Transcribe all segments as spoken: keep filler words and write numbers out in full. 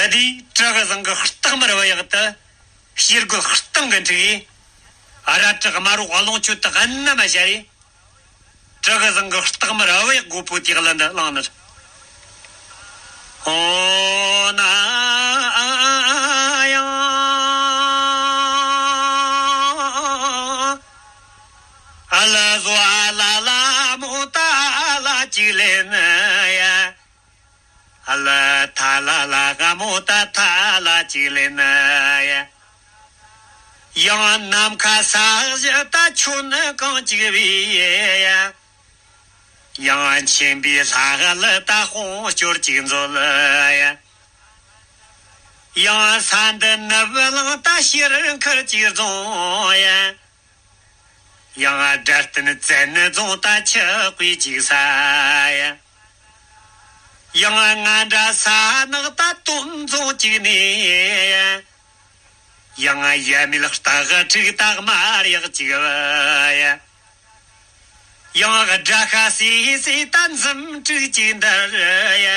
ད་དེའི་བྲག་བཟང་གི་སྟག་དམར་བུ་ཡག་ཏུ་ཕྱི་རྒོད་སྟེང་གི་འཁྲིགས་ཡིས། རལ་གྲི་དམར་པོ་ཀློང་ཆུ་དག་གནམ་བཞར་རེ། བྲག་བཟང་གི་སྟག་དམར་བུ་ཡག་མགོ་བོ་དེ་གླུ་འདི་བླངས་ནས། ཨོ་ན་ཡང་ཨ་ལ་བཟོ་ཨ་ལ་ལ་མོ་ཏ་ལ་ཅིག་ལེན་ཡ། ཨ་ལ་ཐ་ལ་ལ་ག་མོ་ཏ་ཐ་ལ་ཅིག་ལེན་ཡ། ཡང་ནམ་མཁའ་ས་གཞི་ད་ཁྱོད་ནི་གང་ཅིག་བི་ཡ། ཡང་མཁྱེན་པའི་ལྷ་ལ་ད་དཔུང་སྐྱོར་ཅིག་མཛོད་ཡ། ཡང་ས་འདི་ནུབ་གླིང་ད་ཕྱིར་འཁུར་ཅིག་རྫོང་ཡ། ཡང་སྒྲ་བསྟན་བཙན་རྫོང་ད་ཆུ་བརྐོས་ཅིག་ས་ཡ། ཡང་ང་འདྲ་ས་ནག་ད་སྟོད་རྫོང་ཅིག་ནས་ཡ། ཡང་ཡ་མེད་སྟག་ཕྲུག་ད་དམར་ཡག་ཅིག་བུ་ཡ། ཡང་དགྲ་ཤ་སེ་སེ་ད་འཛུམ་དྲུག་ཅིག་འདར་ཡ།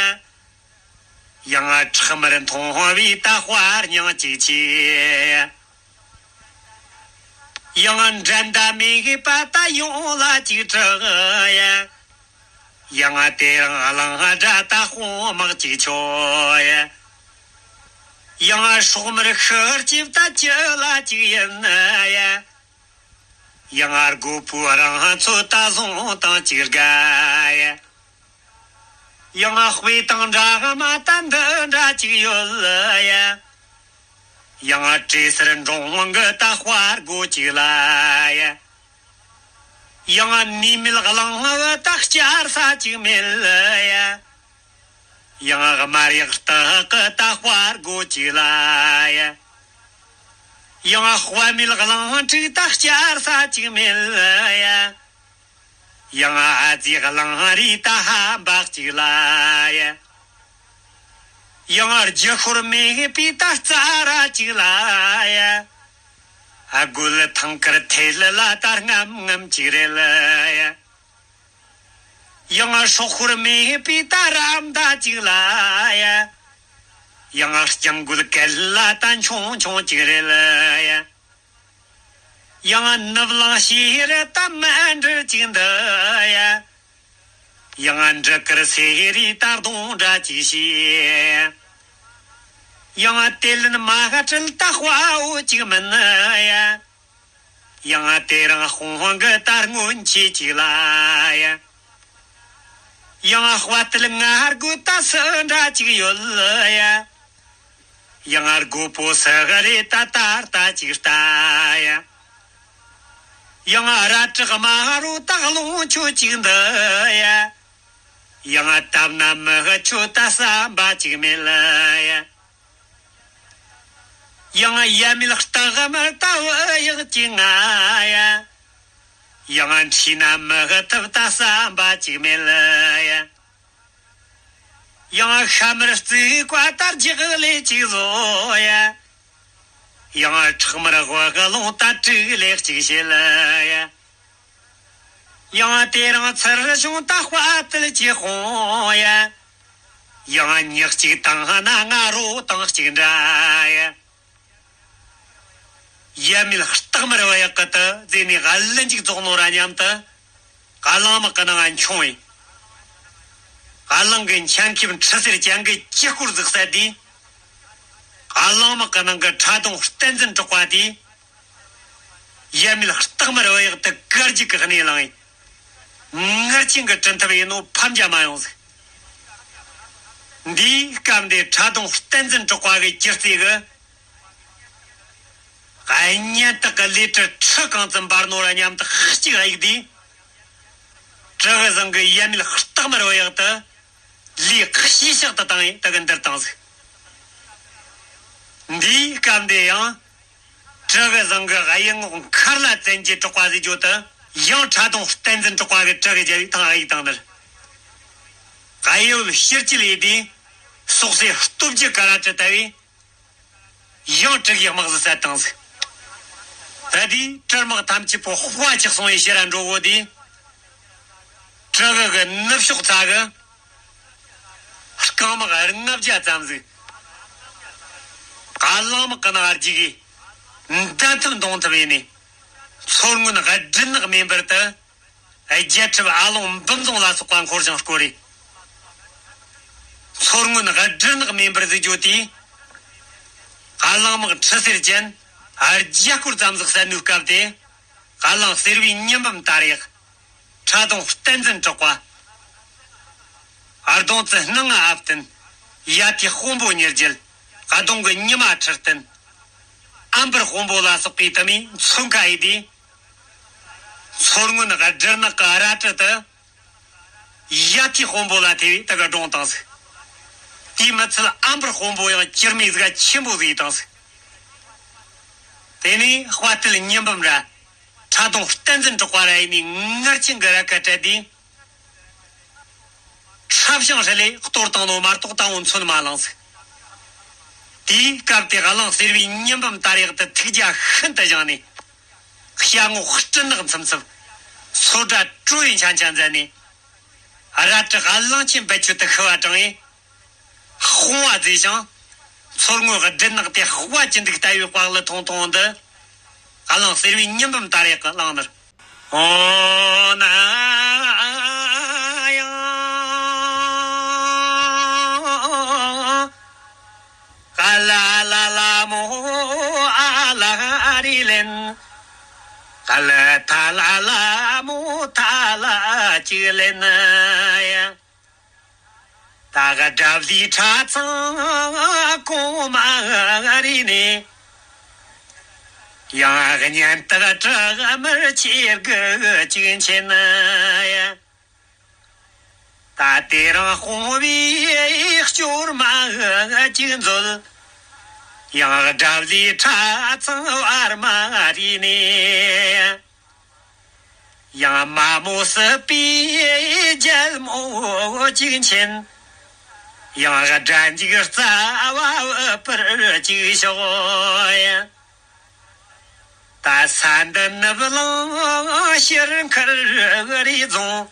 ཡང་ཁྲག་དམར་མཐོང་བའི་ད་དཔའ་སྙིང་ཅིག་ཆེ་ཡ། ཡང་འགྲན་ཟླ་མེད་པ་ད་ཡོང་ལ་ཅིག་དྲག་ཡ། ཡང་དེ་རིང་གླང་སྒྲ་ད་དཔུང་དམག་ཅིག་ཆོད་ཡ། ཡང་སྲོག་དམར་ཤི་སྐྱིབས་ད་ཅི་ལ་ཅིག་ཡིན་ཡ། ཡང་རྒོད་པོ་རང་ཚོ་ད་བཟུང་དང་ཅིག་དགའ་ཡ། ཡང་དཔེ་དང་འདྲ་མ་ད་འདི་འདྲ་ཅིག་ཡོད་ཡ། ཡང་བྲེ་སེར་འབྲོང་གི་ད་དཔའ་རྒོད་ཅིག་ལ་ཡ། ཡང་ནུས་མེད་གླང་བུ་ད་བསྐྱར་ས་ཅིག་མེད་ཡ། ཡང་དམར་ཡག་སྟག་གི་ད་དཔའ་རྒོད་ཅིག་ལ་ཡ། ཡང་དཔའ་མེད་གླང་ཕྲུག་ད་བསྐྱར་ས་ཅིག་མེད་ཡ། ཡང་ཨ་ཙི་གླང་རི་ད་ཧམ་པ་ཅིག་ལ་ཡ། ཡང་རྒྱུ་ཤོར་མེད་པའི་ད་རྩྭ་ར་ཅིག་ལ་ཡ། ཨ་རྒོད་ཐང་དཀར་ཐེ་ལི་ལ་ད་རྔམ་རྔམ་ཅིག་རེད་ཡ། ཡང་སྲོག་ཤོར་མེད་པའི་ད་རམ་ད་ཅིག་ལ་ཡ། ཡང་རྐྱང་རྒོད་གལ་ལ་ད་ཆུང་ཆུང་ཅིག་རེད་ཡ། ཡང་ནུབ་གླིང་ཤེས་རེད་ད་མ་འདྲ་ཅིག་འདི་ཡ། ཡང་འབྲི་དཀར་སེ་རི་ད་གདོང་འདྲ་ཅིག་ཤེས། ཡང་དེ་ལན་མ་ཧ་ཁྲིལ་ད་དཔའ་བོ་ཅིག་མིན་ཡ། ཡང་དེ་རིང་དཔུང་གི་ད་སྔོན་ཆད་ཅིག་ལ་ཡ། ཡང་དཔའ་དལ་ངར་རྒོད་ད་སུ་འདྲ་ཅིག་ཡོད་ཡ། ཡང་རྒོད་པོ་སུ་ག་རེ་ད་ད་ལྟ་ཅིག་ལྟ་ཡ། ཡང་རལ་གྲི་དམར་རོ་ད་ལོང་ཆོ་ཅིག་འདི་ཡ། ཡང་བཏབ་ན་མི་ག་ཆོ་ད་བསམ་པ་ཅིག་མེད་ཡ། ཡང་ཡ་མེད་སྟག་དམར་ད་བུ་ཡག་ཅིག་ང་ཡ། ཡང་འཁྲིས་ན་མི་ག་ཐུབ་ད་བསམ་པ་ཅིག་མེད་ཡ། ཡང་ཤ་མར་རྩིས་བཀའ་ལྟར་རྒྱག་ལས་ཅིག་བཟོ་ཡ། ཡང་ཁྲག་དམར་དབུ་ག་ལོང་ད་དཀྲུག་ལས་ཅིག་བྱེད་ལ་ཡ། ཡང་དེ་རིང་ཚུར་བྱུང་ད་དཔའ་དལ་གྱི་དཔུང་ཡ། ཡང་ཉག་གཅིག་དང་སྣ་ལྔ་རོ་དང་གཅིག་འདྲ་ཡ། ཡ་མེད་སྟག་དམར་བུ་ཡག་གི་ད་རྫས་ནས་ག་ལན་ཅིག་རྫོགས་ནོ་ར་སྙམ་དུ། གླང་དམག་གི་ནང་ང་མཆོང་ཡིན། གླང་གི་འཁྱམ་ཁེབས་ཁྲི་སེར་ཅན་གི་ཅི་སྐོར་ཟིག་བསད་དེ། གླང་དམག་གི་ནང་གི་ཁྲ་གདོང་བསྟན་འཛིན་གྲགས་པ་དེ། ཡ་མེད་སྟག་དམར་བུ་ཡག་ད་དཀར་རྒྱུག་གི་སྣེ་ལངས་ཡིན། ངར་ཆེན་གི་གྲི་འཐབ་ཡིན་ནོ་ཕམ་རྒྱ་མ་ཡོང་ཟིག་འདིའི་སྐབས་འདི་ཁྲ་གདོང་བསྟན་འཛིན་གྲགས་པ་གི་ཅི་རྩེ་གི། གཉན་སྟག་གི་ལས་གྲྭ་ཁྲི་གང་ཙམ་འབར་ནོ་ར་སྙམ་དུ་ཁ་ཅིག་གཡུགས་དུས། བྲག་བཟང་གི་ཡ་མེད་སྟག་དམར་བུ་ཡག་ད་ལས་ཤེས་བྱ་ད་བཏང་ཡིན་ད་གི་འདིར་བཏང་ཟིག་འདིའི་སྐབས་འདི་ཡང་། བྲག་བཟང་གི་གཡུལ་ངོགས་མཁར་ལ་བཙན་གྱིས་དྲག་པ་ཟིག་བརྗོད་དུ། ཡང་ཁྲ་གདོང་བསྟན་འཛིན་གྲགས་པ་གི་བྲག་གི་རྒྱབ་ཡིག་ཐང་གཡུགས་བཏང་ནི་རེད། གཡུལ་ཕྱིར་གྱི་ལས་དེ། སོག་སའི་སྟོབས་ཀྱི་ཀ་ར་ཏྲི་ལྟ་བུའི། ཡང་བྲག་གི་དམག་ཟིག་བསད་བཏང་ཟིག་ད་དེའི་བྲག་དམག་ཐམས་ཅད་པོ་དཔའ་ཆགས་སོང་བའི་ཕྱིར་ར་འགྲོ་གོ་དུས། བྲག་གི་ནུབ་ཕྱོགས་ཚ་གི། རྐང་དམག་ལྔ་བརྒྱ་ཙམ་ཟིག་ཨ་གླང་དམག་གི་ནང་རྒྱུག་གིས་འདན་ཐབས་འདོང་ཐབས་ཡིན་ནས། མཚོ་སྔོན་སྦྲུལ་ནག་མེ་འབར་དུ་རྒྱལ་ཁྲིམས་ཨ་ལོང་འབུམ་རྫོང་ལ་སོགས་པ་འཁོར་ཞིང་བསྐོར་རེ། མཚོ་སྔོན་སྦྲུལ་ནག་མེ་འབར་ཟིག་བརྗོད་དུས། ཨ་གླང་དམག་ཁྲི་སེར་ཅན་རྒྱལ་སྐོར་ཙམ་ཟིག་བསད་ནུས་སྐབས་དེ། ཨ་གླང་སེར་བའི་ཉི་འབུམ་དར་ཡག་ཁྲ་གདུང་བསྟན་འཛིན་གྲགས་པ། ཨ་གདོང་རྩི་སྣང་ང་ཨ་བསྟན། ཡ་ཐི་དཔོན་པོ་ཉེར་བརྒྱད། ཨ་གདོང་གི་ཉི་མ་ཁྲི་བསྟན། ཨམ་བར་དཔོན་པོ་ལ་སོགས་པའི་དུ་མས་མཚོན་ཁ་ཡེ་དུས། མཚོ་སྔོན་སྦྲུལ་ནག་གི་རལ་གྲི་དུ། ཡ་ཐི་དཔོན་པོ་ལ་ཐེ་བའི་དུ་ག་སྒྲོངས་བཏང་ཟིག་དེའི་མི་ཚད་ཨམ་བར་དཔོན་པོ་ཡང་ཅིར་མི་ཟིག་ཆེན་པོ་ཟིག་བཏང་ཟིག་དེ་ནས་དཔའ་རྟུལ་ཉི་འབུམ་ར། ཁྲ་གདུང་བསྟན་འཛིན་གྲགས་པ་ར་ཡིན་ནས་ངར་ཆེན་གི་རལ་གྲི་སྤྲད་དུས། ཁྲབ་ཞང་ཧྲི་ལས་གཏོར་བཏང་ནོ་མ་གཏོགས་ད་འོ་མཚོན་མ་ལངས་ཟིག་དེའི་སྐབས་དེ་གླང་སེར་བའི་ཉི་འབུམ་དར་ཡག་དུ་ཐུགས་རྒྱལ་ཤིན་ཏུ་བཞེངས་ནས། ཞྭ་སྔོ་སྤྲིན་ནག་འཚུབ་འཚུབ། སོ་སྒྲ་དྲོ་ཡི་འཆའ་འཆའ་མཛད་ནས། རལ་གྲི་གླང་ཆེན་བེད་སྤྱོད་དུ་ཤི་བ་དྲངས་ཡིན། དཔུང་བ་མཛེས་ཤིང་། མཚོ་སྔོན་སྦྲུལ་ནག་དེ་དཔའ་ཅི་འདུག་ལྟ་བུའི་དཔའ་ལ་ཐོང་ཐོང་འདི། གླང་སེར་བའི་ཉི་འབུམ་དར་ཡག་གི་གླང་ནར། ཨོ་ན་ཡང་། ཀ་ལ་ལ་ལ་མོ་ཨ་ལ་རི་ལེན། ཀ་ལ་ཐ་ལ་ལ་མོ་ཐ་ལ་ཅིག་ལེན་ཡ། ད་ག་དགྲ་བླའི་ཁྲ་ཚང་གོང་མ་རི་ནས། ཡང་གཉེན་དག་དྲག་མར་ཆེར་གི་ཅིག་མཁྱེན་ཡ། ད་དེ་རིང་དཔུང་བའི་སྐྱོར་མ་གཅིག་མཛོད། ཡང་དགྲ་བླའི་ཁྲ་ཚང་བར་མ་རིས་ནས། ཡང་མ་མོ་སྲིད་པའི་རྒྱལ་མོ་གཅིག་མཁྱེན། ཡང་དགྲ་འཇིགས་རྩ་བ་བུད་པར་གཅིག་ཤོག་ད་ས་འདི་ནུབ་གླིང་ཤར་མཁར་རི་རྫོང་།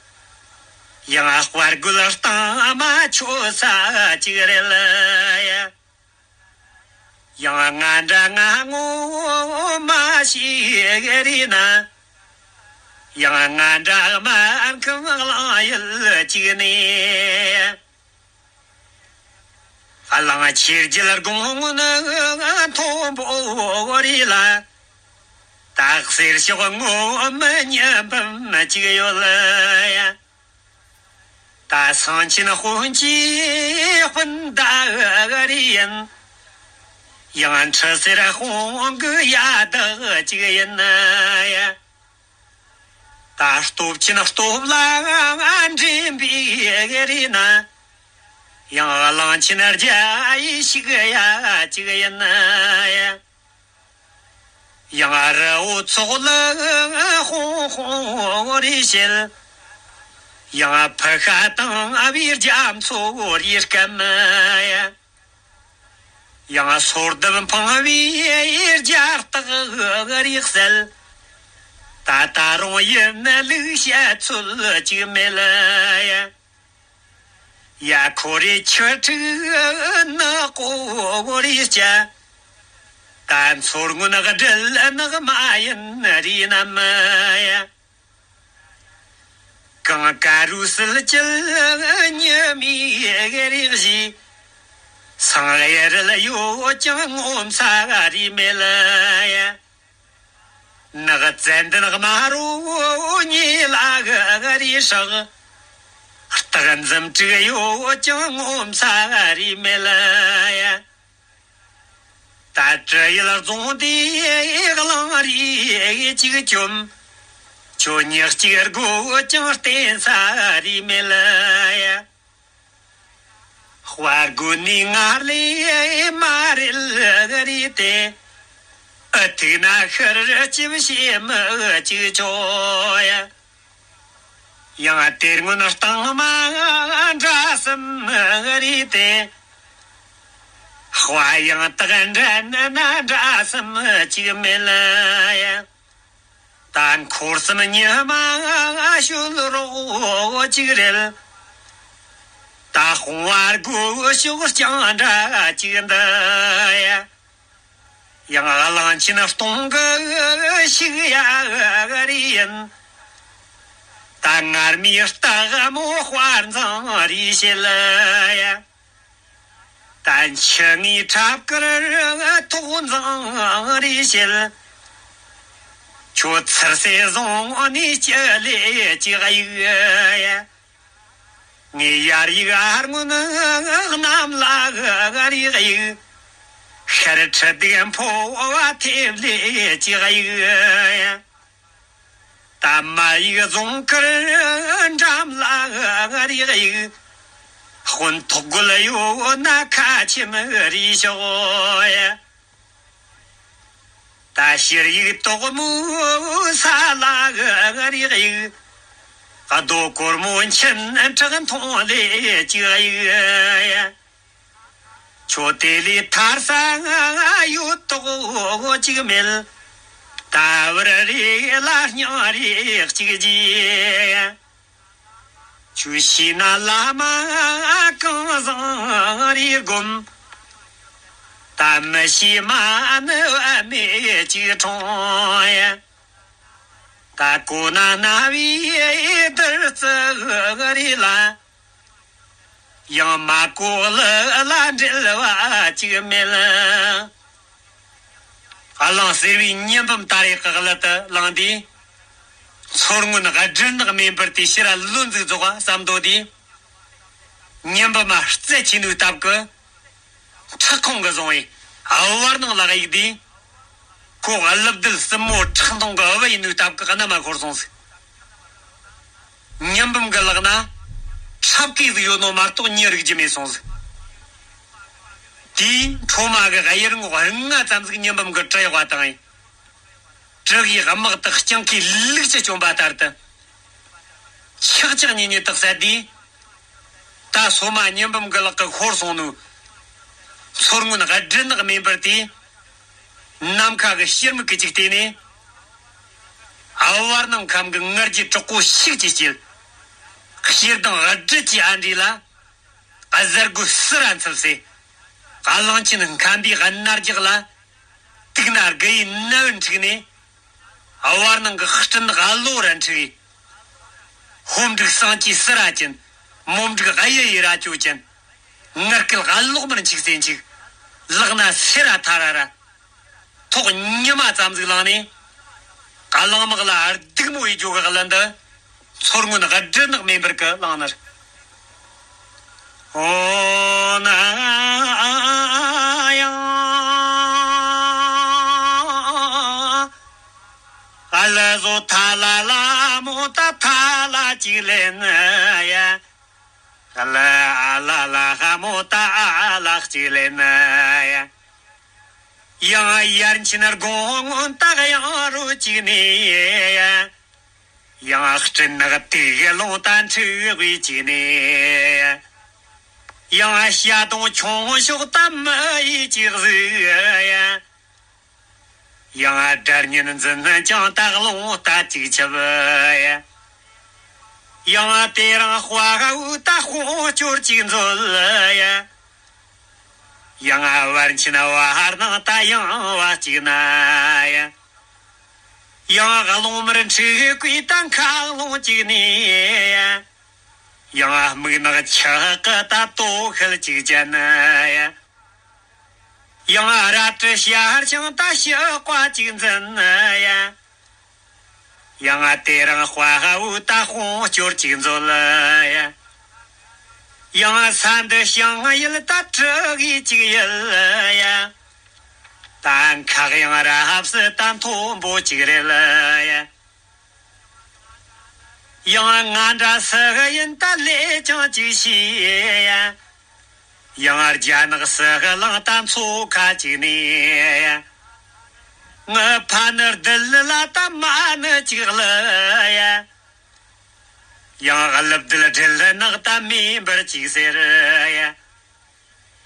ཡང་དཔའ་རྒོད་གཏིང་མ་ཆོད་ས་གཅིག་རེད་ཡ། ཡང་ང་འདྲ་ང་ངོ་མ་ཤེས་རེད་ན། ཡང་ང་འདྲ་མ་ཁང་གླིང་ཡུལ་གཅིག་ནས། གླང་ཆེ་རྒྱལ་དགུང་སྔོན་མཐོན་པོ་རི་ལ། སྟག་གསེར་ཤོག་ངོ་མི་གཉིས་འབུམ་གཅིག་ཡོད་ཡ། ད་སེང་ཆེན་དཔོན་གྱི་སྤུན་ཟླ་རེ་ཡིན། ཡང་ཁྲི་སེར་དཔུང་གི་ཡ་བདག་གཅིག་ཡིན་ཡ། ད་སྟོབས་ཆེན་སྟོབས་ལ་འགྲན་པའི་རེ་ན། ཡང་གླང་ཆེན་རྒྱལ་ཡི་ཞིག་ཡ་གཅིག་ཡིན་ཡ། ཡང་རི་བོ་ཚོགས་ལ་ཧོང་ཧོང་རེ་བྱེད། ཡང་ཕུ་ཤ་དང་བའི་རྒྱ་མཚོ་རེ་སྐམ་ཡ། ཡང་སོར་གདུབ་འཕང་བའི་རྒྱ་སྟག་རེ་བསད། ད་ད་རུང་ཡིན་ལུགས་བཤད་ཚོད་ཅིག་མེད་ཡ། ཡ་ཁོ་རེ་ཆུ་ཕྲུག་ནག་པོ་རེ་སྐྱ། ད་མཚོ་སྔོན་སྦྲུལ་ནག་མ་ཡིན་རེ་ནམ་ཡ། གངས་དཀར་རུ་སིལ་གྱིལ་ཉི་མའི་རེག་བཞིན། སང་གཡུ་རལ་ཡོད་ཀྱང་ངོ་མཚར་རེ་མེད་ཡ། ནགས་ཚལ་འདི་ནག་མ་རུ་ཉེ་ལ་ག་རེ་ཧྲག་སྟག་འཛུམ་དྲུག་ཡོད་ཀྱང་ངོ་མཚར་རེ་མེད་ཡ། ད་དྲི་ཡུལ་རྫོང་དེ་གླང་རིས་གཅིག་བཅོམ། ཁྱོད་ཉག་གཅིག་དགོས་ཀྱང་བརྟེན་ས་རེ་མེད་ཡ། དཔའ་རྒོད་ནི་ངར་ལས་མ་རེད་རེད་དེ། ཨ་ཐུག་ན་ཤར་ཅིབ་ཤེས་མི་གཅིག་ཆོག་ཡ། ཡང་དེར་སྔོན་གཏིང་མ་འདྲ་སེམས་རེད་དེ། དཔའ་ཡང་དག་འདྲ་ན་ན་འདྲ་སེམས་གཅིག་མེད་ཡ། ད་འཁོར་གསུམ་ཉི་མ་ཤོད་རོགས་གཅིག་རེད། ད་དཔུང་བ་དགུ་ཤོག་རྐྱང་འདྲ་གཅིག་འདི་ཡ། ཡང་གླང་ཆེན་སྟོང་གི་ཤུགས་ཡ་རེ་ཡིན། ད་ངར་མའི་སྟག་མོ་དཔའ་མཛངས་རེ་བྱེད་ཡ། ད་འཆི་ངའི་ཁྲབ་དཀར་ཐོག་མཛངས་རེ་བྱེད། ཁྱོད་ཚུར་སེ་བཟུང་ནས་ཅི་ལས་ཅི་གཡུག་ཡ། ངས་ཡར་གཡུག་ཨར་སྔོན་གནམ་ལ་རེག་གཡུག་ཤར་ཁྲི་སྡིག་འཕོ་བ་ཐེབས་ལས་ཅི་གཡུག་ད་མ་གཡུག་རྫོང་དཀར་འགྲམ་ལ་རེག་གཡུག་དཔོན་ཐོག་རྒོལ་ཡོད་ན་ཁ་ཆེམས་རེ་ཤོག་ད་ཤེར་ཡིག་དོག་མོའི་ས་ལ་རེག་ཡིག་རྡོ་གོར་མོ་མཆིན་བྲག་མཐོང་ལས་ཅི་ཡིག་ཁྱོད་དེ་ལས་ཐར་ས་ཡོད་དོག་ཅིག་མེད། ད་བར་རེ་ལ་སྙིང་རེ་གཅིག་རྗེས། ཆུ་ཤི་ན་བླ་མ་གང་བཟང་རེ་སྒོམ། ད་མི་ཤི་མ་ནི་བ་མེད་ཅིག་འཁྲུངས་ཡ། ད་གོ་ན་ན་བའི་དར་རྩི་རེ་ལ། ཡང་མ་གོ་ལ་ལ་འབྲེལ་བ་ཅིག་མེད། གླང་ཟེར་བའི་ཉི་འབུམ་ད་རེས་ཀྱི་གླུ་དུ་བླངས་དུས། མཚོ་སྔོན་སྦྲུལ་ནག་མེ་འབར་དེ་ཕྱིར་བློ་འཛུགས་རྫོགས་བསམ་དོ་དེ། ཉི་འབུམ་མ་རྩད་ཆེ་ནུས་སྟབས་ཀྱི། ཁྲག་ཁོང་གི་བཟུང་བའི་བར་སྣང་ལ་གཡུགས་དུས། ཁོ་ཀླུ་བདུད་སྲིན་མོ་ཁྲག་འཐུང་གི་བུ་ཡིན་ནུས་སྟབས་ཀྱི་རྣམ་མ་ཤོར་སོང་ཟིག་ཉི་འབུམ་གྱི་ལག་ན་ཁྲབ་སྐེ་ཟིག་ཡོད་ནོ་མ་གཏོགས་མྱི་རིག་རྒྱུ་མེད་སོང་ཟིག་དེའི་འཕྲོ་མ་གི་གཡུ་རྔོག་ལྔ་ཙམ་ཟིག་ཉི་འབུམ་གྱི་གྲི་གཡོག་པ་དང་ཡིན། གྲི་གིས་དམག་དག་སྤྱང་ཀིའི་ལུག་ཅིག་བཅོམ་པ་ལྟར་དུ། ཆག་ཆག་ཉེ་ཉེ་དག་ཟ་དུས། ད་སོ་མ་ཉི་འབུམ་གྱི་ལག་གི་ཤོར་སོང་ནོ། མཚོ་སྔོན་སྦྲུལ་ནག་མེ་འབར་དེ། ནམ་མཁའ་གི་ཕྱིར་མིག་གི་ཅིག་བལྟས་ནས། བར་སྣང་ཁམས་ཀྱི་ང་རྒྱལ་དྲག་པོ་ཤུགས་ཀྱིས་སྐྱེད། ཞེ་སྡང་སྦྲུལ་གྱི་ཨ་འདྲེ་ལ། གཟར་རྒོད་སི་ར་འཚུབ་སེ། གླང་ཆེན་མཁན་པོའི་གནར་རྒྱག་ལ། དུག་སྣ་དགུ་ཡི་ནད་འཁྲུགས་ནས། བར་སྣང་གི་སྤྲིན་གློ་ར་འཁྲུགས། ཧོམ་འབྲུག་ཟངས་ཀྱི་སི་ར་ཅན། མོམ་འབྲུག་གཡུ་ཡི་རྭ་ཅོ་ཅན། ངར་སྐད་གློག་དམར་འཁྱུག་སེ་འཁྱུག་ལག་ན་སེ་ར་ཐ་ར་ར། ཐོག་ཉི་མ་ཙམ་ཟིག་ལངས་ནས། གླང་དམག་ལ་སྡུག་མོ་ཡི་འཇོ་གི་གླུ་འདི། མཚོ་སྔོན་སྦྲུལ་ནག་མེ་འབར་གི་བླངས་ནི་རེད། ཨོ་ན་ཡང་། ཨ་ལ་བཟོ་ཐ་ལ་ལ་མོ་ད་ཐ་ལ་ཅིག་ལེན་ཡ། ཨ་ལ་ཨ་ལ་ལ་ཧ་མོ་ད་ཨ་ལ་ཅིག་ལེན་ཡ། ཡང་ཡར་ཕྱིན་དགོང་སྔོན་ད་གཡང་རུ་ཅིག་ནས་ཡ། ཡང་སྤྲིན་ནག་དེ་གི་ལུང་དང་འཁྲིག་དགོས་ཅིག་ནས། ཡང་བྱ་དུང་ཁྱུང་གཤོག་དམ་ཡིས་ཅིག་གཟིགས། ཡང་སྒྲ་སྙན་འཛིན་ཅིང་ད་རླུང་རྟ་ཅིག་འཆིབ། ཡང་དེ་རིང་དཔའ་བོའི་ད་དཔུང་སྐྱོར་ཅིག་མཛོད། ཡང་བར་ཆེན་བར་སྣང་ད་ཡང་བ་གཅིག་ན། ཡང་རླུང་མར་འཁྲིག་གོས་ད་མཁའ་ཀློང་གཅིག་ནས། ཡང་སྨུག་ནག་ཆག་གི་ད་དོ་ཤལ་གཅིག་ཅན། ཡང་རལ་གྲི་ཞར་བྱང་ད་ཞི་བ་གཅིག་འཛིན། ཡང་དེ་རིང་དཔའ་བོའི་ད་དཔུང་སྐྱོར་གཅིག་མཛོད། ཡང་ས་འདི་ཞིང་ཡུལ་ད་གྲུ་གུ་གཅིག་ཡུལ། ད་མཁའ་དབྱིངས་རབ་སྲིད་ད་མཐོན་པོ་གཅིག་རེད། ཡང་ང་འདྲ་སུ་གི་ཡིན་ད་ལས་ཀྱང་གཅིག་ཤེས། ཡང་རྒྱ་ནག་སུ་གི་ལང་ད་མཚོ་ཁ་གཅིག་ནས། ངི་ཕ་ནི་རྡུལ་ལ་ད་མ་ནི་གཅིག་ལ། ཡང་ཀླུ་རྡུལ་སྦྲུལ་ནག་ད་མེ་འབར་གཅིག་ཟེར།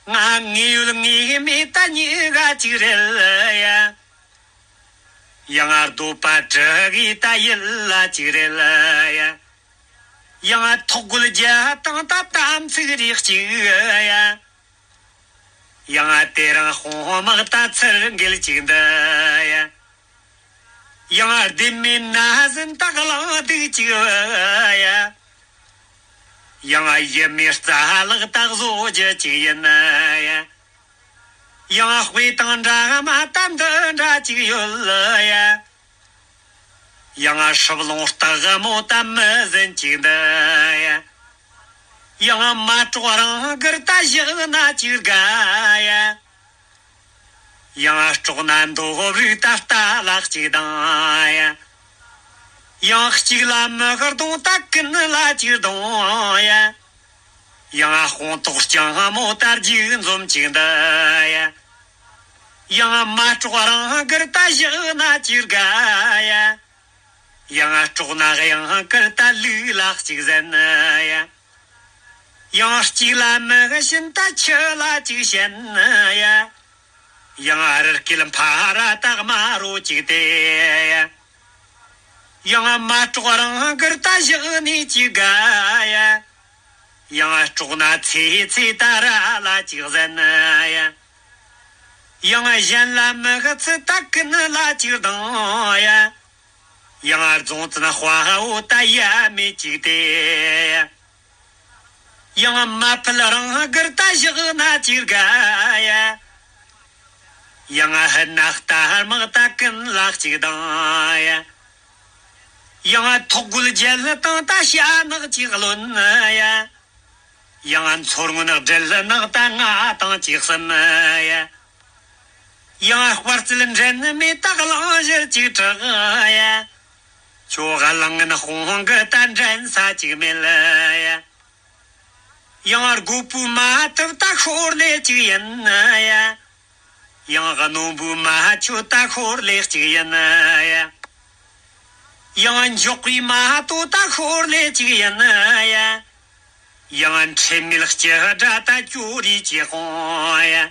ང་ངེས་ཡོད་ངེས་མེད་ད་གཉིས་ཀ་གཅིག་རེད། ཡང་རྡོ་པ་གྲུ་གུ་ད་ཡུལ་ལ་གཅིག་རེད། ཡང་ཐོག་རྒོད་རྒྱ་དང་ད་དམ་ཚིག་རིགས་གཅིག། ཡང་དེ་རིང་དཔུང་དམག་ད་ཚུར་འགེལ་ཅིག་འདི་ཡ། ཡང་ལྡེ་མིག་ན་ཟིན་ད་གླང་སྡིག་ཅིག་ཡ། ཡང་ཡུལ་མིའི་རྩ་ལག་ད་བཟོ་རྒྱུ་ཅིག་ཡིན་ཡ། ཡང་དཔེ་དང་འདྲ་མ་ད་འདི་འདྲ་ཅིག་ཡོད་ཡ། ཡང་སྲིབ་ལོང་སྟག་མོ་ད་མི་ཟིན་ཅིག་འདི་ཡ། ཡང་མ་གྲོགས་རང་དགར་ད་བཞག་ན་ཅིག་དགའ་ཡ། ཡང་སྲོག་ན་མདོ་རིགས་ད་རྟ་ལག་ཅིག་དང་ཡ། ཡང་གཅིག་ལ་མི་གར་གདོང་ད་ཀུན་ལ་ཅིག་གདོང་ཡ། ཡང་དཔུང་ཐོག་རྐྱང་མོ་ད་རྒྱུག་འཛོམས་ཅིག་འདི་ཡ། ཡང་མ་གྲོགས་རང་དགར་ད་བཞག་ན་ཅིག་དགའ་ཡ། ཡང་སྲོག་ན་གཡང་དཀར་ད་ལུག་ལ་གཅིག་ཟན་ཡ། ཡང་གཅིག་ལ་མི་གི་བྱིན་ད་ཆུ་ལ་གཅིག་བྱིན་ཡ། ཡང་རི་སྐེད་འཕར་ད་དམར་རོ་གཅིག་དེ་ཡ། ཡང་མ་གྲོགས་རང་དགར་ད་བཞག་ནས་ཅིག་དགའ་ཡ། ཡང་སྲོག་ན་ཚེ་ཚེ་ད་ར་ལ་གཅིག་ཟན་ཡ། ཡང་གཞན་ལ་མི་གི་ཚུལ་ད་ཀུན་ལ་གཅིག་དང་ཡ། ཡང་རྫོང་བཙུན་དཔའ་བོ་ད་ཡ་མེད་ཅིག་དེ་ཡ། ཡང་མ་ཕུལ་རང་དགར་ད་བཞག་ན་ཅིག་དགའ་ཡ། ཡང་ཧི་ན་རྟ་དམག་ད་ཀུན་ལ་གཅིག་དང་ཡ། ཡང་ཐོག་རྒོད་རྒྱལ་དང་ད་ཤ་ནག་ཅིག་ལོན་ཡ། ཡང་མཚོ་སྔོན་སྦྲུལ་ནག་ད་ང་དང་གཅིག་གསུམ་ཡ། ཡང་དཔའ་རྩལ་འགྲན་མེད་ད་གླང་བཞུར་གཅིག་དྲག་ཡ། ཁྱོད་གླང་ངན་དཔུང་གི་ད་འགྲན་ས་གཅིག་མེད་ཡ། ཡང་རྒོད་པོའི་མ་ཐུབ་ད་ཤོར་ལས་གཅིག་ཡིན་ཡ། ཡང་རྣོན་པོའི་མ་ཆུ་ད་ཤོར་ལས་གཅིག་ཡིན་ཡ། ཡང་མགྱོགས་པའི་མ་ཏོ་ད་ཤོར་ལས་གཅིག་ཡིན་ཡ། ཡང་འཕྲིན་མེད་སྐྱི་སྒྲ་ད་ཅོ་རི་ཅི་ཧོང་ཡ།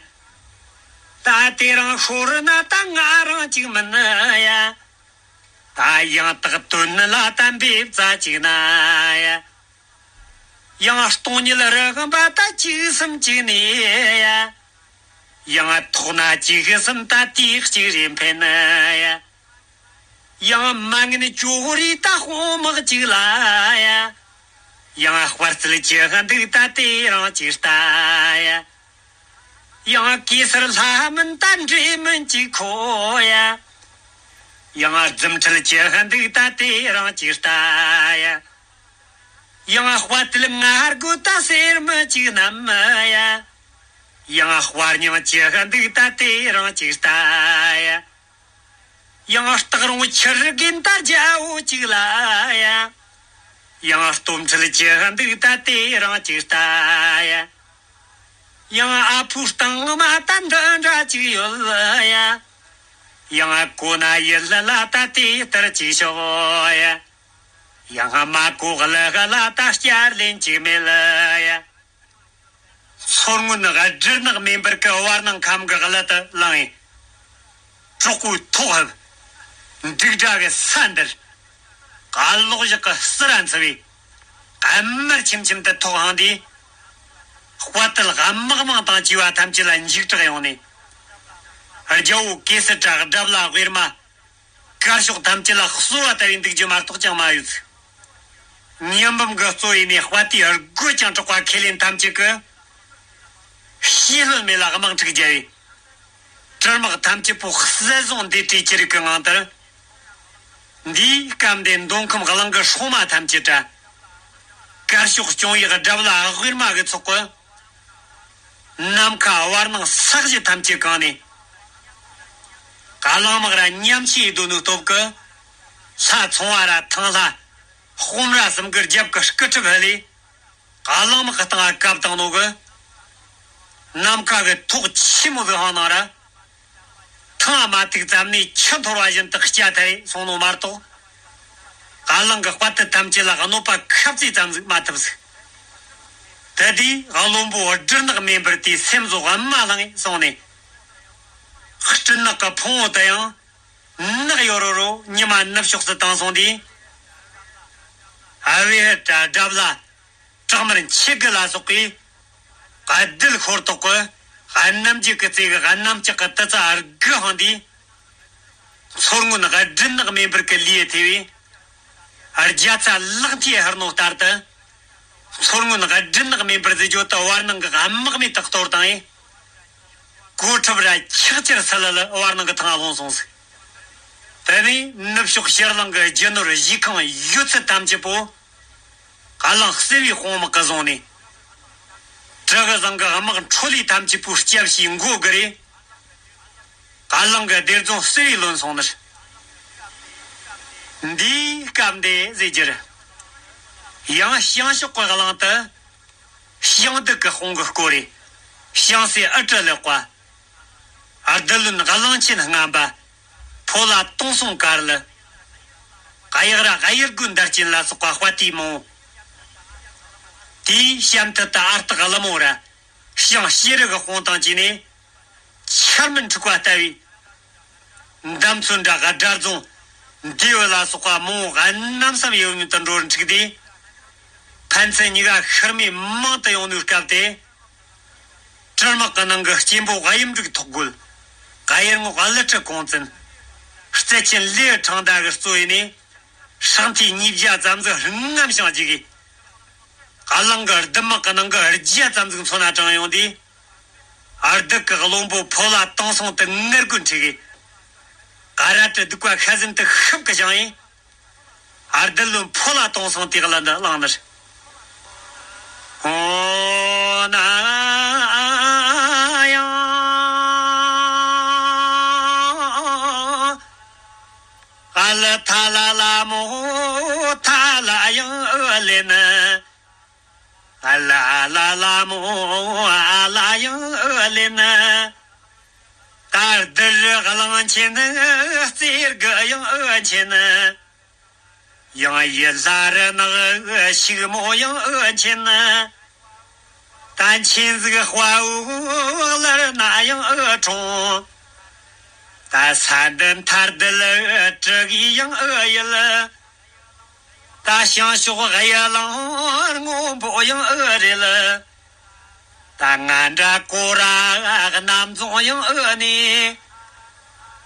ད་དེ་རིང་ཤོར་ན་ད་ང་རང་གཅིག་མིན་ཡ། ད་ཡང་དག་དོན་ལ་ད་འབེབས་རྩ་གཅིག་ན་ཡ། ཡང་སྟོང་ཉིད་རི་གམ་པ་ད་གཅིག་སུམ་གཅིག་ནས་ཡ། ཡང་ཐོག་ན་གཅིག་སུམ་ད་དེ་གཅིག་རེ་འཕེན་ཡ། ཡང་མ་ངན་ཅོ་རི་ད་དཔུང་དམག་གཅིག་ལ་ཡ། ཡང་དཔའ་རྩལ་གྱི་འདུག་ད་དེ་རང་གཅིག་ལྟ་ཡ། ཡང་གེ་སར་ལྷ་མིན་ད་འདྲེ་མིན་གཅིག་ཁོ་ཡ། ཡང་རྫུ་འཕྲུལ་གྱི་འདུག་ད་དེ་རང་གཅིག་ལྟ་ཡ། ཡང་དཔའ་དལ་ང་རྒོད་ད་གསེར་མི་གཅིག་བསྣམས་ཡ། ཡང་དཔའ་སྙིང་གཅིག་འདུག་ད་དེ་རང་གཅིག་ལྟ་ཡ། ཡང་སྟག་རོང་ཁྱི་རྒན་ད་རྒྱལ་པོ་གཅིག་ལ་ཡ། ཡང་སྟོབས་འཕྲུལ་གཅིག་འདུག་ད་དེ་རང་གཅིག་ལྟ་ཡ། ཡང་ཨ་ཕོའི་སྟེང་མ་ད་འདི་འདྲ་གཅིག་ཡོད་ཡ། ཡང་གོ་ན་ཡུལ་ལ་ད་དེ་ལྟར་གཅིག་ཤོག་ཡ། ཡང་མ་གོ་ལ་ག་ལ་ད་བསྐྱར་ལེན་གཅིག་མེད་ལ་ཡ། མཚོ་སྔོན་སྦྲུལ་ནག་མེ་འབར་གི་བར་སྣང་ཁམས་གི་གླུ་དེ་བླངས་ཡིན། གྲོགས་པོའི་ཐོག་ཧབ། འབྲུག་སྒྲ་གི་ས་འདིར། གློག་ཞག་གི་སི་ར་འཚུབ་པས། དམར་ཆེམ་ཆེམ་དུ་ཐོག་ཧང་དུས། དཔའ་དལ་དམག་དམངས་དང་བཅས་པ་ཐམས་ཅད་ལ་འཇིགས་སྐྲག་ཡོང་ནས། རྒྱལ་པོ་གེ་སར་གྲགས་དགྲ་བླ་དབུས་མ། དཀར་ཕྱོགས་ཐམས་ཅད་ལ་གསོལ་བ་བཏབ་པའི་འདུག་རྒྱུ་མ་གཏོགས་ཅང་མ་ཡོད་ཟིག་ཉི་འབུམ་གྱི་གཙོ་ཡིན་ནས་དཔའ་དེ་རྒོད་ཅིང་གྲགས་པ་ཁས་ལེན་ཐམས་ཅད་ཀྱིས། ཤེས་ལྷོད་མེད་ལ་དམག་འཁྲུག་བརྒྱབ་པས། གྲིབ་དམག་ཐམས་ཅད་པོ་གསལ་བཟང་འདི་བྲིས་ཅི་རིགས་ཀྱི་ངང་དུ། འདིའི་སྐབས་འདི་མདོ་ཁམས་གླིང་གི་སྲུང་མ་ཐམས་ཅད་དྲ། དཀར་ཕྱོགས་སྐྱོང་བའི་དགྲ་བླ་དབུས་མ་གི་ཚོགས་ཀྱིས། ནམ་མཁའ་བར་སྣང་ས་གཞི་ཐམས་ཅད་གང་ནས། གླང་དམག་ར་ཉམས་ཆེའི་སྡོད་ནུས་སྟོབས་ཀྱིས། ལྷ་ཚོང་བ་ར་ཐང་ལྷ། དཔོན་ར་གསུམ་གྱི་རྒྱབ་ཀྱི་སྐུ་ཁྲབ་ཧ་ལས། གླང་དམག་གི་སྟེང་ང་བཀབ་བཏང་ནོ་གི། ནམ་མཁའ་གི་ཐོག་ཆེན་མོ་ཟིག་ཧང་ནང་ར། ཐང་མ་ཐུག་ཙམ་ནས་ཆུ་འཐོར་བ་བཞིན་དུ་སྐྱ་ཐལ་སོང་ནོ་མ་གཏོགས། གླང་གི་དཔའ་དུད་ཐམས་ཅད་ལ་གནོད་པ་ཁབ་རྩེ་ཙམ་ཟིག་མ་ཐུབ་ཟིག་དེ་དུས་བློན་པོ་སྦྲུལ་ནག་མེ་འབར་དེའི་སེམས་ཟོག་དམའ་ལྷང་ངེ་སོང་ནས། སྤྲིན་ནག་གི་ཕུང་བོ་དུ་ཡང་ནག་ཡོ་རོ་རོ་ཉི་མ་ནུབ་ཕྱོགས་སུ་བཏང་སོང་དུས། ཨ་བེ་ཧ་དྲ་དགྲ་བླ། བྲག་དམར་མཆེད་དགུ་ལ་སོགས་པའི་བདུད་ཤོར་དོག་གི་ གནམ་རྒྱུད་ཀྱི་རྩེ་གི་གནམ་ལྕགས་ཀྱི་ཏི་ཙ་དགུ་འཕངས་དུས། མཚོ་སྔོན་སྦྲུལ་ནག་མེ་འབར་གྱི་ལུས་ཐེ་བས། རྒྱ་ཚ་ལག་མཐིལ་ཧར་ནོ་ལྟར་དུ། མཚོ་སྔོན་སྦྲུལ་ནག་མེ་འབར་ཟེར་རྒྱུ་དུ་བར་སྣང་གི་དམག་མི་དག་གཏོར་བཏང་ངས། གོ་ཁྲབ་ར་ཆག་ཆེར་སི་ལ་ལ་བར་སྣང་གི་ཐང་ལྷུང་སོང་ཟིག་དེ་ནས་ནུབ་ཕྱོགས་ཕྱིར་གླིང་གི་རྒྱུ་ནོར་གཞིས་ཁང་ཡོད་ཚད་ཐམས་ཅད་པོ། གླང་བསིལ་བའི་དཔུང་དམག་གིས་བཟུང་ནས། གྲི་གུ་ཟངས་གི་དམག་འཕྲོ་ལས་ཐམས་ཅད་པོ་སྐྱབས་ཞེས་མགོ་སྒུར་རེ། གླང་གི་སྡེར་རྫོང་བསིལ་བའི་ལོན་སོང་ནར། འདིའི་སྐབས་འདི་ཟེར་རྒྱུར། ཡང་བྱང་ཕྱོགས་ཀྱི་གླང་དུ། ཞིང་སྡུག་གི་དཔུང་གིས་བསྐོར་རེ། བྱང་སའི་ཨུ་ཏྲ་ལི་ཀ། རྡུལ་བློན་གླང་ཆེན་རྔམ་པ། ཕོ་ལྷ་དུང་སྲུང་དཀར་ལི། གཡག་ར་གཡུ་རྒོད་འདར་ཅན་ལ་སོགས་པ་དཔའ་རྟུལ་མང་པོ། དེའི་ཞབས་མཐིལ་དུ་ཨ་སྟག་ཀླུ་མོ་ར། བྱང་ཤེས་རིག་གི་དཔུང་དང་བཅས་ནས། ཆར་མེ་འཁྲིགས་པ་ལྟ་བུའི། འདམ་ཚོན་འདྲ་གི་སྦྲ་རྫོང་། འདས་པ་ལ་སོགས་པ་མང་བོ་གནམ་ས་མེད་ཡོད་མྱོང་དུ་འགྲོ་རུ་འཁྲིགས་ཏེ། ཕན་ཚུན་གཉིས་ཀ་ཤི་རྨས་མང་དུ་ཡོང་ནུས་སྐབས་དེ། གྲུ་དམག་གི་ནང་གི་སྐྱེན་པོ་གཡུ་འབྲུག་ཐོག་རྒོད། གཡུ་རྔོག་ཀླུ་ཁྲི་གོང་བཙུན། རྩལ་ཆེན་ལེའུ་ཕྲེང་མདའ་གི་གཙོ་ཡིན་ནས། ཧྲང་ཐི་ཉིས་བརྒྱ་ཙམ་ཟིག་རྔམ་ཞིང་རྒྱུག་གི། གླང་གི་རྡུལ་དམག་གི་ནང་གི་བརྒྱ་ཙམ་ཟིག་མཚོན་ན་དྲངས་ཡོང་དུས། རྡུལ་གི་བློན་པོ་ཕོ་ལྷ་དུང་སྲུང་དེ་ངར་རྒོད་འཁྲིགས་གི། ཀ་ར་ཏི་སྡུག་པ་ཤ་ཟན་དེ་ཤུབས་ཀྱིས་བཞེངས་ཡིན། རྡུལ་བློན་ཕོ་ལྷ་དུང་སྲུང་དེ་གླུ་འདི་བླངས་ནས། ཨོ་ན་ཡང་། ཨ་ལ་ཐ་ལ་ལ་མོ་ཐ་ལ་ཡང་ཨ་ལེ་ན། ཨ་ལ་ཨ་ལ་ལ་མོ་ཨ་ལ་ཡང་ཨ་ལེ་ན། ད་རྡུལ་རི་གླང་ཆེན་རྩེ་དགུ་ཡང་ཨ་ཆེན། ཡང་ཡི་ལྷ་རི་ནག་ཕྱུག་མོ་ཡང་ཨ་ཆེན། ད་མཁྱེན་གཟིགས་དཔའ་བོ་ལར་ན་ཡང་ཨ་ཁྲོང་། ད་ས་འདི་མཐའ་རྡུལ་གྲུ་གུའི་ཡང་ཨ་ཡུལ། ད་བྱང་ཕྱོགས་གཡུ་གླིང་སྔོན་པོ་ཡང་ཨ་རེད། ད་ང་འདྲ་ཀོ་ར་གནམ་རྫོང་ཡང་ཨ་ནི།